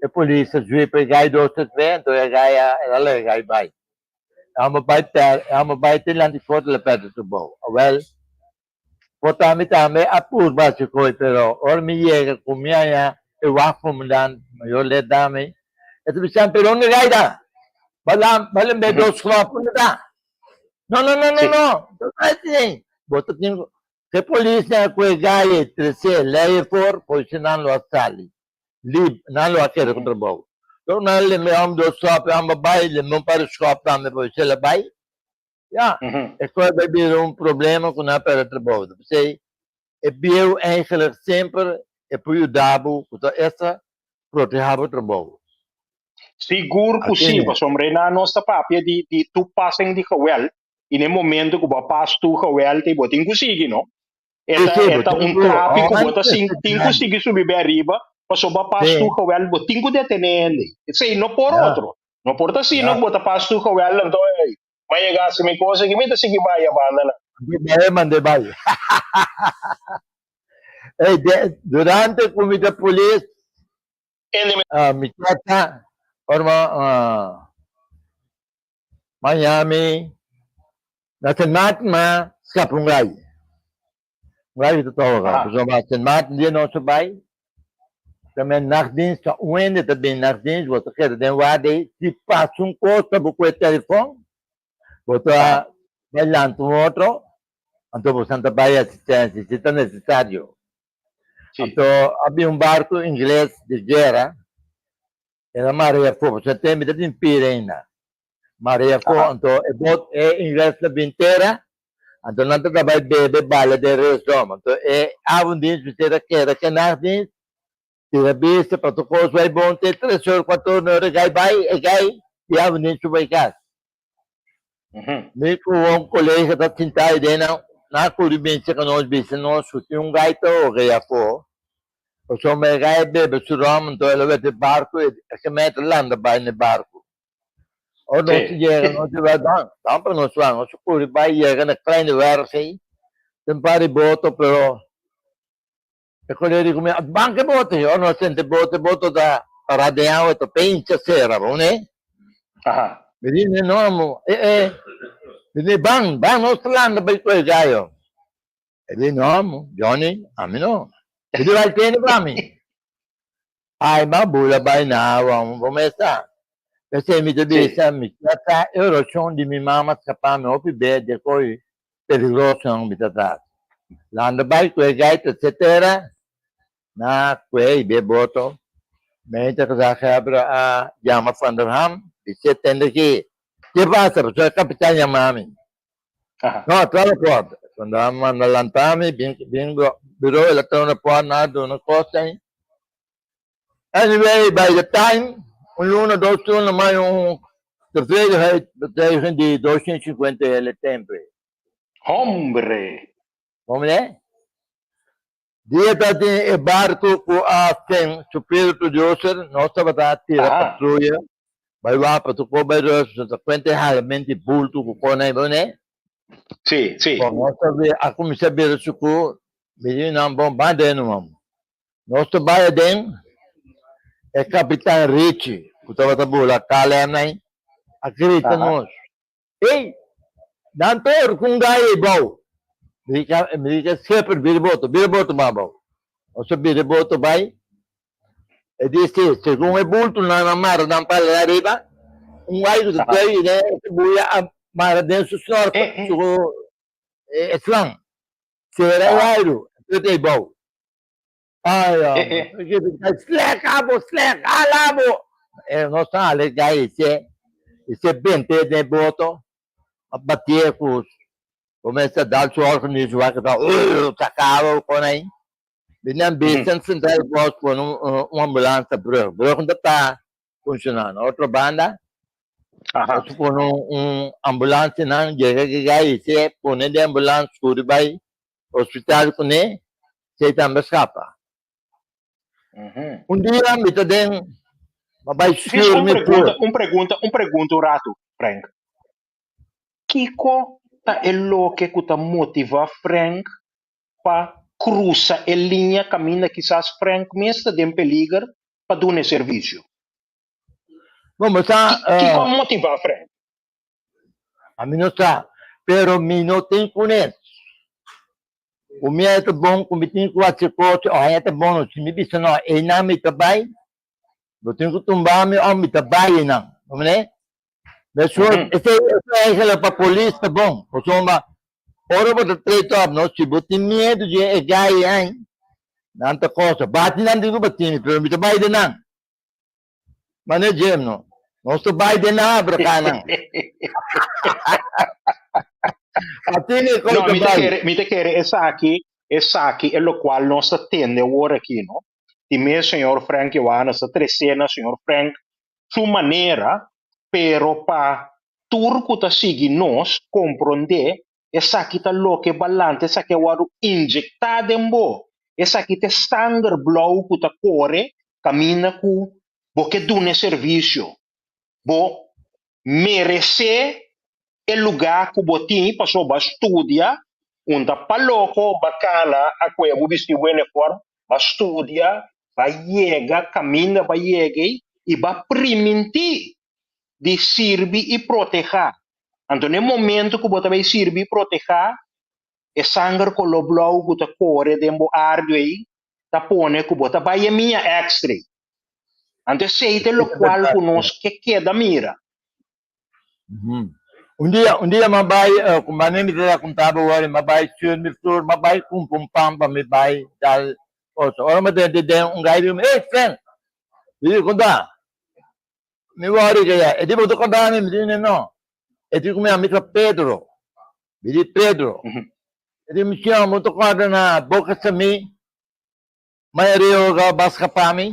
e polis a sweep e gai dos tres be, anto e gai a el a laga e gai bai. E homber bai per, e homber bai te dilanti for el a perde su bou. Awel, por ta mi tambe a purba haci koe, pero ora mi yega cu mi haña e wachtcommandant, mayor lid dami, E ta bisa, pero unda gai ta? Bala, bala be dos klop, unda ta? No, no, no, no, no. No ta asina. Bo ta tin ku e polisnan ku e gai e trese lei afor, polisnan lo a sali. Lib, nan lo a keda ku trabou. Tok nan lembe hom dos klop, e hom a bai, lembe un par di skòp tambe, polis el a bai. Ya, e kos bai bira un problema ku nan a pèrdè trabou. P'esei e bieu eigenlijk semper e por yuda bo ku ta esta protehá bo trabou. Sigur ku si, pasobra nan nos ta papia di di toepassing di geweld i na e momento ku bo a pas tu geweld ei bo tin ku sigui no. E ta e ta un tráfiko bo ta sin tin ku sigui subi bai ariba pasobra bo a pas tu geweld bo tin ku detené hende. Esei no por otro. No por ta asina ku bo ta pas tu geweld anto ei Ma yega hasi mi kos aki mi ta sigui bai a banda nan. Mande bai, mande bai. Ey, de, durante ku mi ta polis, Ende mi. ah, mi tata, ora ah, Miami, na Sint Maarten ma skapa un gai. Un gai ta toga. Aha. Pasobra Sint Maarten dia nos a bai, Tambe nachtdienst ta un hende ta bin nachtdienst, bo ta keda den warda ei, si pasa un kos ta bo ku e telefon, bo ta bai lanta un otro, anto bo san ta bai asistensia si ta nesesario. Anto a bin un barku ingles di guera, el a mara e afó, pasobra e tempu ta tin pira ainda, mara e afó, anto e bot e ingles ta bin tera, Anto nan ta bai bebe bala den resdom. Anto e avonddienst mester a keda ke nachtdienst, tira bista pa tur kos bai bon te tres or, kuater or, ora e gai bai, e gai di avonddienst su bai kas. Mi ku un kolega ta sinta ei den nan, nan a kuri bin seka nos bisa nos ku tin un gai ta hoga ei afó, pasobra e gai a bebe su rom anto el a wet e barku e kemeta landa bai na e barku. Ora nos yega, nos di bai ban, ban pa nos ban. Nos kuri bai yega na Kleine Werf ei, tin par di boto, pero e kolega di ku mi, ban ku e boto ei. Ora nos senta e boto, e boto ta pará den awa, ta pencha sera, bo ne? Mi di, no amo, e e, mi di, ban, ban, nos ta landa bai ku e gayo. E di, no amo, Johnny, ami no. Mi di, bai tene pa mi. Ai, m'a bula bai na awa, un bo mesa. P'esei mi ta bisa, mi kier sa e orashon di mi mama skapá mi hopi be di e koi peligrosonan mi ta tras. Landa bai ku e gaita etsetera, na kue i be boto. Mente gezaghebber a yama Van der Ham, bis'é tende ki, Ke pasa? Pasobra e kapitan yama mi. No, tra rapport. Cuando a manda lanta mi, bin, bin bureau, el a trae un rapport, na duna cos ahí. Anyway, by the time, un luna, dos luna, mai un tevredenheid betuiging di 250 hele tempo. Hombre! Hombre? Dia ta tin e barco cu a fen Superior Producer, nos tabata tira patruya, bai wak pa tur cos bai rust, nos ta cuenta e halamento di bulto cu con ai bo ne. Sí, sí. Bon, nos ta bi, a cuminsa bira sucu, mi di nan, bon, ban den no mam. Nos ta bai aden, e capitan Richie, cu tabata bula KLM nai, a grita nos, Ey, nan tur ku un gai ei bou. Mi di ke schipper, bira boto, bira boto mas bou. Nos a bira boto bai. E di si, segun e bultonan a mara nan pala ariba, un gai ku ta trei i den e buya a mara den su snorkel, su e slang. Sera e airu, e trete ei bou. Ai, hombre. Slek abo, slek, hala abo. E nos ta hala e gai ese, ese bente den e boto, a batié ku kuminsá dal su organismo wak ta saka kon ai. Bini bisen central bos pone un ambulance brug. Brug no ta funcionando. Otro banda, nos pone un ambulance nan yega ki gai ese pone den ambulance kuri bai hospital kuné, esei tambe skapa. Un dia mi ta den, mi a bai Djis schuur un mi pregunta, pur. un pregunta, un pregunta un ratu, Frank. Kiko ta e loke ku ta motivá Frank pa krusa e liña kaminda kisas Frank mes ta den peliger pa duna e servisio? Bon, bo sa, Kiko a motivá Frank? Ami no sa, pero mi no tin kuné. Ku mi a ta bon, ku mi tin ku hasi kos, o a ta bon, si mi bisa no, einan mi ta bai. Bo tin ku tumba mi òf mi ta bai einan. Comprende? Mesor, esei esei eigenlijk pa polis ta bon. Pasobra ora bo ta treat op no, si bo tin miedu di e gai ei, nan ta kosa. Bati nan tin ku bati mi, pero mi ta bai den nan. Mane Jim no. Nos ta bai den nan abraká nan. Asina e kos No, ta mi ta bai. kere, mi ta kere esaki, esaki e lokual nos ta tende awor aki, no? Di mes señor Frank Johannes ta trese na señor Frank su manera, pero pa tur ku ta sigui nos komprondé esaki ta loke balante, esaki a wòrdu injektá den bo, esaki ta e sanger blou ku ta kore kaminda ku bo ke duna e servisio. Bo meresé e lugá ku bo tin pasobra bo a studia, un ta pa loko, bo a kana a kue bo bisti bo uniform, bo a studia, bo a yega kaminda bo a yega ei i bo a primintí di sirbi i protehá. Anto na e momento ku bo ta bai sirbi i protehá, e sanger koló blou ku ta kore den bo ardio ei ta pone ku bo ta bai e mia èkstra ei. Anto esei ta e lokual ku nos ke keda mira. Un dia, un dia m'a bai, ku mane mi ta konta bo wòrdu, m'a bai stuur mi flor, m'a bai kumpra un pan pa mi bai dal oso. Ora m'a drenta den, un gai di mi, Hey Frank! Mi di, Konta? Mi wòrdu ke ya. E di, Bo ta konta mi? Mi di, No. E di ku mi, Ami ta Pedro. Mi di, Pedro? E di, Mi siñor, bo ta kòrda na boka Samí? Mayoria oga ba skapa mi.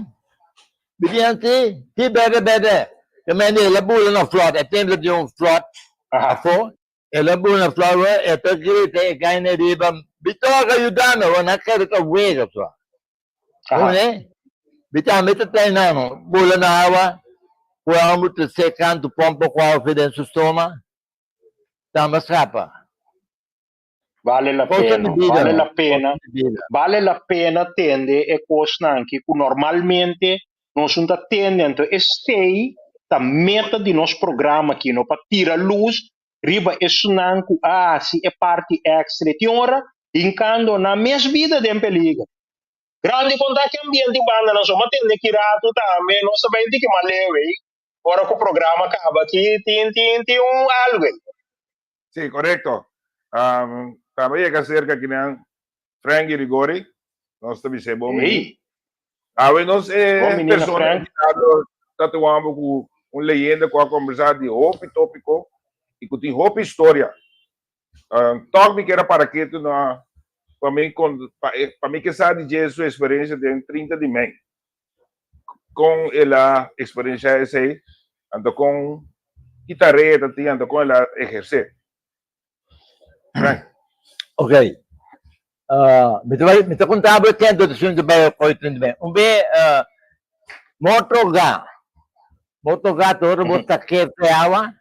Mi di nan si, si berde berde. Te mende el a bula na flot, e templo tin un flot afo, el a bula na flot wor e ta grita e kai na riba, Bitoka yuda mi, wor nan kere ta wega sua. Bo Mi tambe ta trae nan no, bula na awa, ku e homber ta sek kantu pompa ku awa fi den su stoma, tamba skapa. Vale la Cosa pena, di bida, vale la cosa pena, di bida. vale la pena tende e kosnan aki ku normalmente nos no ta tende. Anto esei ta meta di nos programa aki, no? Pa tira lus riba esunnan ku a hasi e parti extra. I tin ora hinkando nan mes bida den peliger. Grandi konta ki ambiente bandanan so, ma tende ki ratu tambe nos ta bai tiki mas leu ei. Ora ku programa kaba aki tin tin tin un algu ei. Sí, korekto. Um, tambe yega serka kinan Frank Girigori. Nos ta bis'é bon bini. Ei, Awe nos e bon bini na persona Frank. invitado ta tuwambo ku un leyenda ku a kombersá di hopi tópiko i ku tin hopi historia. Um, tòg mi kier a para ketu na pa mi kon pa e pa mi ke sa di dje su eksperensia den 30 di mei. Kon el a eksperensiá esei, anto kon ki tarea e ta tin, anto kon el a ehersé. Frank. Ok. Mi ta bai, mi ta konta bo e kento di sun ta bai koi trinta mei. Un be moto ga, moto ga ta ora bo ta kete awa,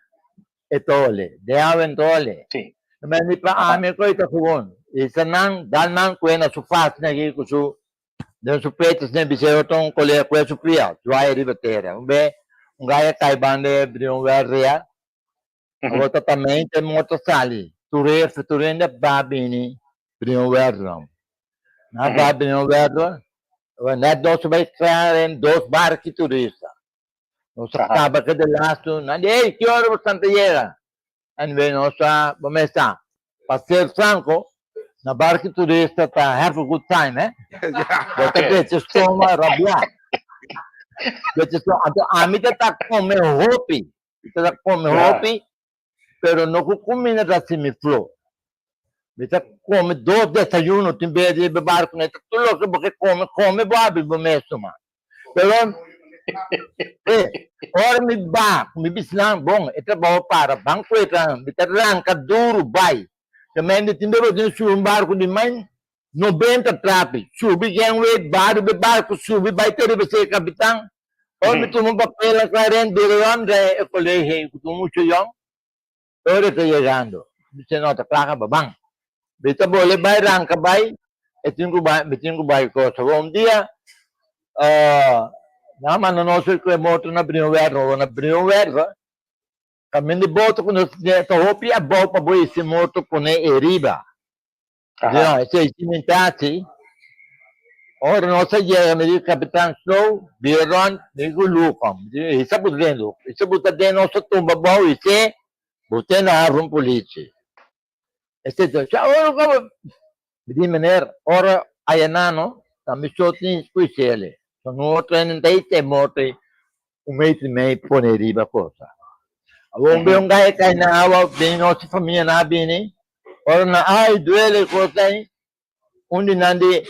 e tole, den awa en tole. Sí. Men di pa ami koi ta gewoon. I sa nan dal nan kue na su fas negi ku su Den su pecho sin bis'é otro un kolé kue su pia, zwaai riba tera. Un be un gai a kai banda e brion wèl rea, awor ta tamente e motor sali. Tur efe, tur hende a ba bini brion wèl ron. Nan a ba brion wèl ron, awor nèt nos a bai kla den dos barki turista. Nos a kaba ke de lastu, nan di, ey, ki ora bo santa yega? Anyway, nos ta, bo mes sa, pa ser franco, na barki turista ta have a good time, eh? Bo ta beche stoma rabia. Beche stoma. Anto ami ta ta come hopi. Mi ta ta come hopi, pero no cu cuminda ta haci mi flo. Mi ta come dos desayuno tin bes di e barco ne ta tur loke bo ke come, come bo habri bo mes tuma. Pero eh, ora mi ba ku mi bisnan, bon, e trabou a para, ban ku e tra, mi ta ranka duru bai. Te mende tin bes bo tin subi un barco di mai 90 trapi, subi gangway, ba riba e barco, subi bai te riba ser kapitan. Ora mi tuma un papel a Clarence Birion, e colegio ku ta mucho yong. Ora e ta yegando, mi se no ta kla kaba, ban. Mi ta bole bai ranka bai, e tin ku bai, mi tin ku bai kosa. Bon, un dia, nan a manda nos ku e moto na Brion Werve. Na Brion Werve, kaminda di boto ku nos tin ta hopi abou pa bo hisa e moto pone e riba. Aha. Esei simentasi. Ora nos a yega, mi di Kapitan Snow, bira rònt, mi di ku Luca, mi di, Hisa bo den, Luca. Hisa bo ta den, nos a tumba bou, his'é, bo ten na haven politie. Esei ta, Sha, ora ku bo. Mi di, Meneer, ora aya no, ta mi so tin ku his'é. So no trenen ta hise morto ei, un metro i mei pone riba cosa. Awor un be un gai kai na awa, bini nos famia na bini, ora na ai duele kos ei, Un di nan di,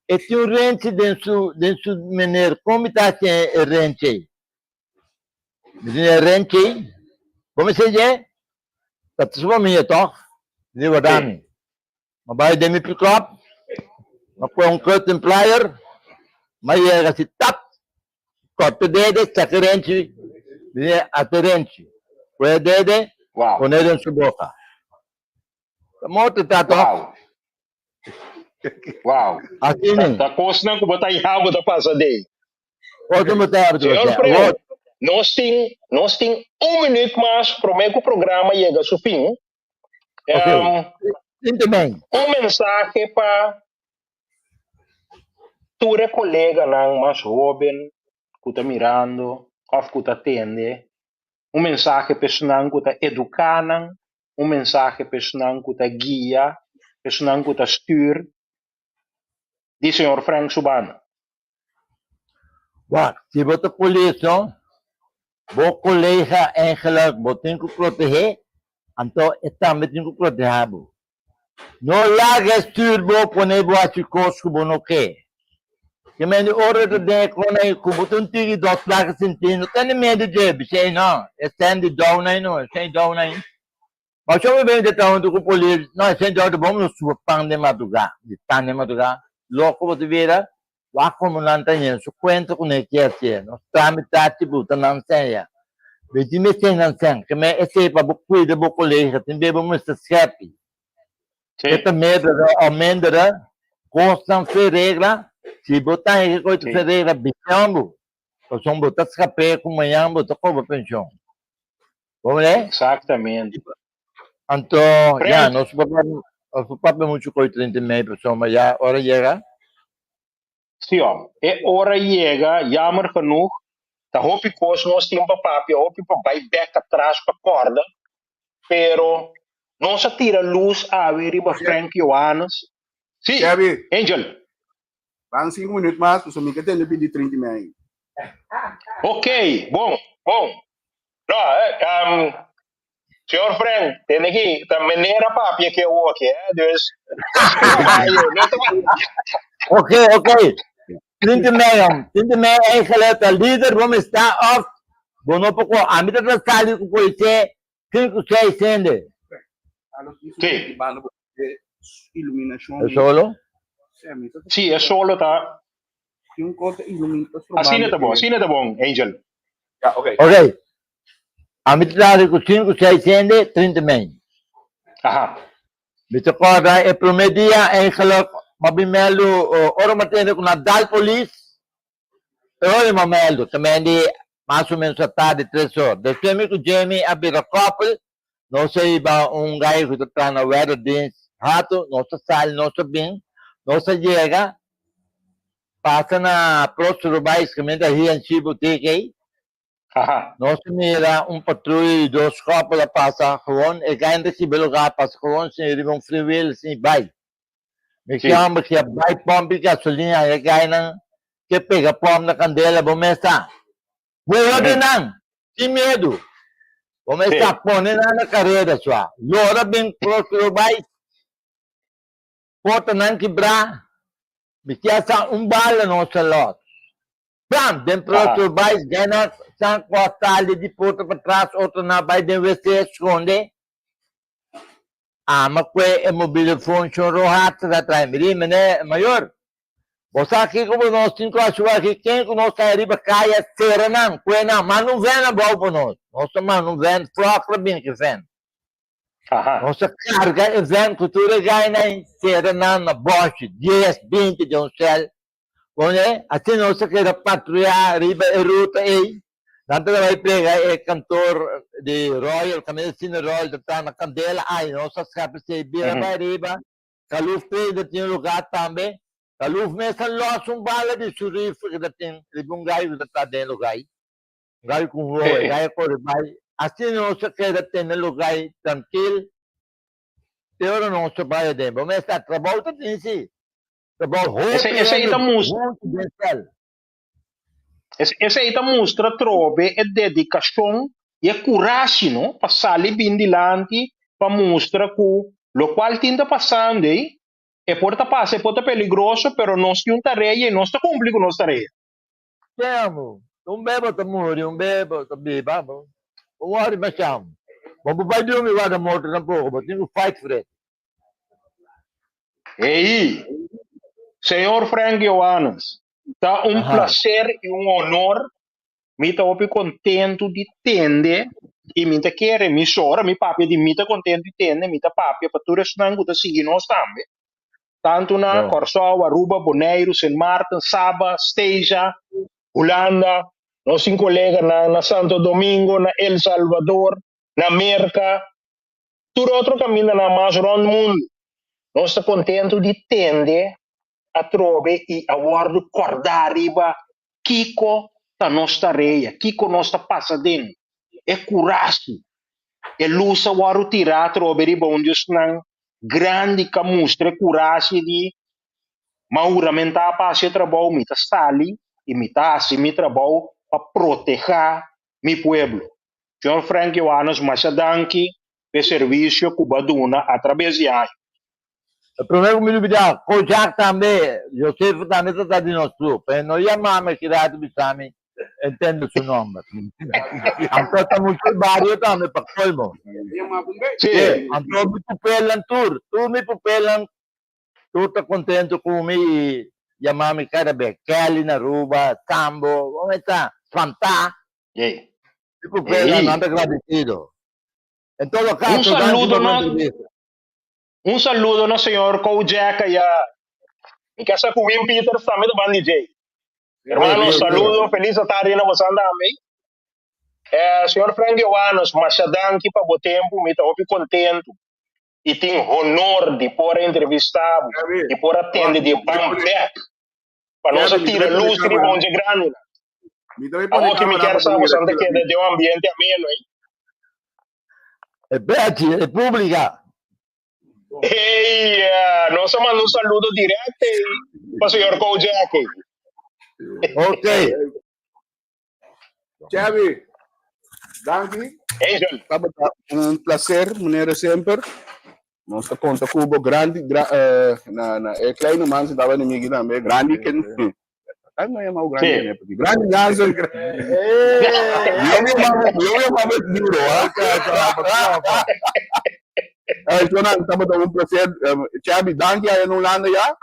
E tin un renchi den su, den su meneer, kon mi ta hasi e renchi ei? Mi di, E renchi ei? Bo mester dje? Ta su famia tòg? Mi di, Warda mi. Mi a bai den mi pikòp, mi a pone un cutting plier, mi a yega si tap, kòrta e dede, saka e renchi, mi di, Ata e renchi. Pone e dede, pone den su boka. Morto ta toch? Wow. Wow. Asina. Ta kosnan ku bo ta ya bo ta pasa dei. Kosnan bo ta ya bo ta Señor pasa. Preu, nos tin, nos tin un minuut mas promé ku programa yega su fin. Ok. Sinti men. Un mensahe pa tur e koleganan mas hóben ku ta mirando òf ku ta tende. Un mensahe pa esnan ku ta eduká nan un mensahe pa esnan ku ta guia, pa esnan ku ta stuur di señor Frank Subano. Wak, si bo ta polis no, bo kolega eigenlijk bo tin ku protehé, anto e tambe tin ku protehá bo. No laga e stuur bo pone bo hasi kos ku bo no ke. Ke mende ora ta den e kona ei ku bo ta un tiki dos plaka sinti no tene miedu dje bisei no e stem di down ei no e stem down ei ma sho mi bini ta traha huntu ku polis no e stem down ta bon no suba pan den madruga di pan den madruga loko bo ta bira wak komo nan ta yena su kuenta ku ne kier sier nos tramita chibuta nan sen ya beti mester nan sen ke me esei pa bo kuida bo kolega tin be bo mester skepi. E ta meerdere o mindere kosnan fe regla, si bo ta hege koe ta fe regla bisian bo, pasobra bo ta skap'é ku mañan bo ta kobra penshon. Bo mira? Exactamente. Anto, ya, nos por nos por papia muchu koe 30 i mei, pasobra ya ora yega. Sí, hom. E ora yega, jammer genoeg, ta hopi kos nos tin pa papia, hopi pa bai bek atras pa kòrda, pero nos a tira lus awe riba Frank Johannes. Sí, Kevin. Angel. Ban 5 minuut mas, so mi ke tende pidi 30 i mei. Ok, bon, bon. No, señor Frank, tende aki, ta manera papia ke oke, eh? Dus, no Oké. 30 i mei, hom. 30 i mei eigenlijk, de líder bo sta of, bo no poko, ami ta sali ku politie, 5, 6 hende. Iluminashon. E solo? Sí, e solo ta. Asina ta bon, asina ta bon, Angel. Ja, oké. Ok. Ami ta sali ku 5, 6 hende, 30 i mei. Mi ta kòrda e promé dia eigenlijk, m'a bin mèldu, ora m'a tende ku nan dal polis, e ora m'a mèldu, tambe di mas o ménos atardi 3 or. Despues mi ku Jamie a bira kòpel, nos a hiba un gai ku ta traha na wederdienst Hato, nos a sali, nos a bin, nos a yega, pasa na Próspero Bais, kaminda H&C Boutique ei. Nos a mira un patruya di dos kòpel a pasa gewoon, e gai no ta sibi e lugá, pasa gewoon sin riba un freewheel sin bai. Mi ke hòmber ke a bai pòmpi gasolina, e gainan ke pega pòmp na kandela, bo mes sa. Lora nan, sin miedu. Bo mes sa, pone nan na kareda sua. Lora bin Próspero Bais, porta nan kibrá, mi ke sa un bala nos a lòs. Bam! Den Próspero Bais, gainan san ku a sali di porta patras, otronan a bai den wc skonde. Ama kue e mobilefon shon Rohat ta trae. Mi di, Meneer mayor, bo sa kiko bo nos tin ku hasi aki? Ken ku nos ta riba kaya sera nan, kue nan, manda un ven abou pa nos. Nos ta manda un ven, flòk la bin ki ven. Nos ta karga e ven ku tur e gainan sera nan na bòshi, 10, 20 den un sèl. Pone, asina nos a keda patruya riba e ruta ei. Nan ta bai pega e kantor di Royal, kaminda Cine Royal ta traha na kandela. Ai, nos a skapa esei bira bai riba. Kaluf Trader tin un lugar tambe. Taluf mes a lòs un bala di su rifle ku ta tin riba un gai ku ta ta den lugai. Un gai ku un wowo, e gai a kore bai. Asina nos a keda tene lugai trankil te ora nos a bai aden. Bo mes sa, trabou ta tin si. Trabou hopi Esei, esei hende ta mustra, huntu den sèl. esei ta mustra atrobe e dedikashon i e kurashi, no, pa sali bin dilanti pa mustra ku lokual tin ta pasando ei, E por ta pasa, e por ta peligroso, pero nos tin un tarea i nos ta kumpli ku nos tarea. Temo, un bebo ta muri, un bebo ta biba, bo wòrdu mashá. Bo por bai drumi warda morto tampoko, bo tin ku fight for it. Ei, señor Frank Johannes, ta un placer i un honor. Mi ta hopi kontentu di tende i mi ta kere mi so ora mi papia di mi ta kontentu di tende, mi ta papia pa tur esnan ku ta sigui nos tambe, tantu na Kòrsou, Aruba, Boneiru, Sint Maarten, Saba, Steja, Hulanda, nos tin koleganan na Santo Domingo, na El Salvador, na Merka, tur otro kamindanan mas rònt mundu. Nos ta kontentu di tende atrobe i a wòrdu kòrdá riba kiko ta nos tarea, kiko nos ta pasa den, e kurashi, e lus a wòrdu tirá atrobe riba un di esnan grandi ku a mustra e kurashi di m'a huramentá pa hasi e trabou, mi ta sali i mi ta hasi mi trabou pa protehá mi pueblo. Señor Frank Johannes, masha danki p'e servisio ku bo a duna atrabes di aña. E promé ku mi lubidá, Kojak tambe, Josefo tambe ta ta di nos club. E no yamá mi ki rato bisa mi entende su nomber. Anto ta mucho e bario tambe pa colmo. Sí. Anto mi pupelnan tur, tur mi pupelnan tur ta contento cu mi y yamá mi cada bes. Kelly na Aruba, Sambo, como ta? Spantá. Ey. Mi pupelnan Ey. nan ta agradecido. En todo Un caso, danki saludo pa bo na entrevista. Un saludo na señor Kojak aya. Mi ke sa ku Wim Peters tambe ta ban di djei. Hermano, saludo, feliz atardi na bosan tambe. Eh, señor Frank Johannes, masha danki pa bo tempu, mi ta hopi kontentu i tin honor di por a entrevista bo i por a tende di ban bek pa nos a tira lus riba un dje grandinan. Awor ki mi kier sa bosan ta keda den un ambiente ameno, eh. E Betty, e pública. Hey, nos a manda un saludo directo pa señor Kojak. Ok. Chevy, danki. Angel. Tabata un placer, manera semper. Nos ta konta ku bo grandi, gra, eh, na, na e kleine man sentaba enemigo tambe. Grandi ken. Ay, no llamado grande, Sí. eh, porque grande Jansen. Yo me llamaba, yo me llamaba duro, ¿ah? Ay, Jonan, estamos un placer. Um, Chabi, danki ahí en Holanda ya.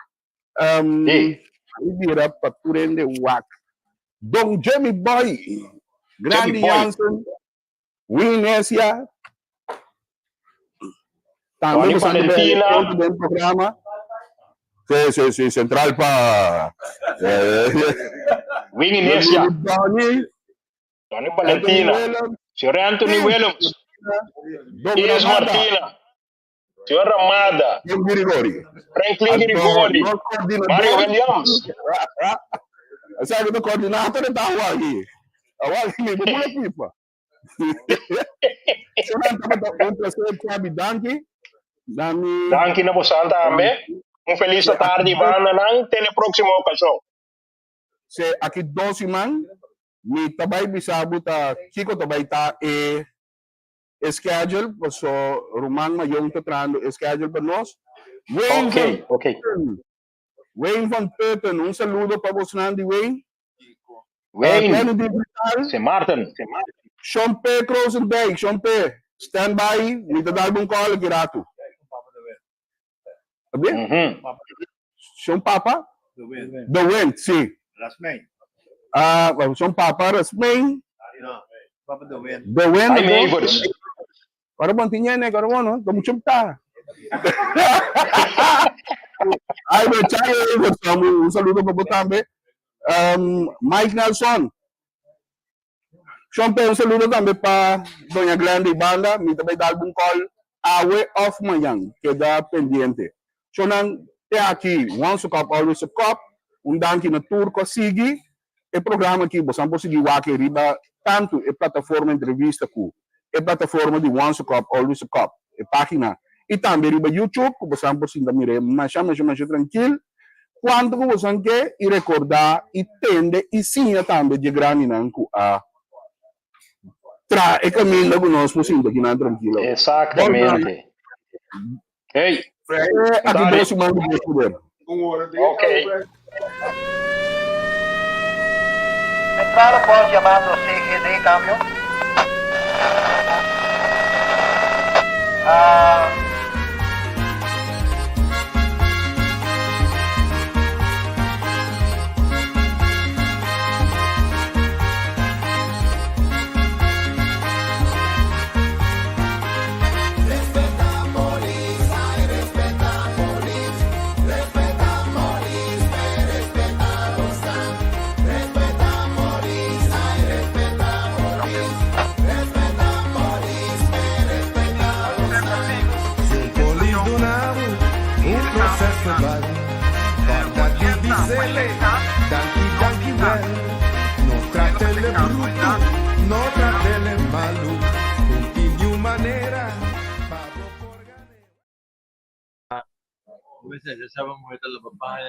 Um, Sí. Ahí mira pa turende wak. Don Jimmy Boy, Grande Jimmy Boy. Jansen, Winesia. Tambe Tony pasando Valentina. bij den programa. Sí, sí, sí, central pa. Winnie Nesia. Tony, Tony Valentina. Anthony Señor Anthony Williams. Don Iris Ramada, Martina. Señor Ramada. Don Grigori. Franklin Grigori. Nos coordinador. Mario Williams. O sea, que coordinator está aquí. Awaki, mi pula pipa. Sonan tabata un placer, Chabi. Danki. Dami. Danki na bosan tambe. Un feliz tarde, banda nan. Te na próxima ocasión. Se aki dos siman, mi ta bai bisa bo ta kiko ta bai ta e e schedule, paso ruman mayon ta trahando e schedule pa nos. Wayne Ok, van ok. Putten, Wayne van Putten, un saludo pa bosnan di Wayne. Wayne, Kenny Digital, Sint Maarten. Sean P. Krosendijk, Sean P. Stand by, mi ta dal un call aki rato. Está bien? Sean Papa? The Wind, sí. Rasmijn. Ah, Sean Papa Rasmijn. No, Papa The Wind. The Wind. Jaime Evers. Ora bon tiñene, ora bon, no? Mucho ta. Ay, pero Charlie Evers, un saludo para vos también. Mike Nelson. Sean P, un saludo tambe pa Doña Glenda y banda. Mi ta bay dar un call awe of mañan. Keda pendiente. Shonan, Te aki, Once a Cup, Always a Cup. Un danki na tur ku a sigui e programa aki. Boso por sigui wak riba tantu e plataforma Entrevista ku e plataforma di Once a Cup, Always a Cup, e página. I tambe riba YouTube, ku boso por sinta mira masha, masha, masha trankil. Kuantu ku boso ke i rekordá i tende i siña tambe di grandinan ku a traha e kaminda ku nos por sinta akinan trankil. Eksaktamente. Hey, Aki 2 siman di Dios poder. Un ora di Ok. Centrale post llamando CGD, cambio. Ah, Polis duna bo un proces-verbaal. Warda di bis'é, danki, danki wel. No trat'é brutu, no trat'é malu. Un manera pa bo por gana. Você já sabe muito da papai,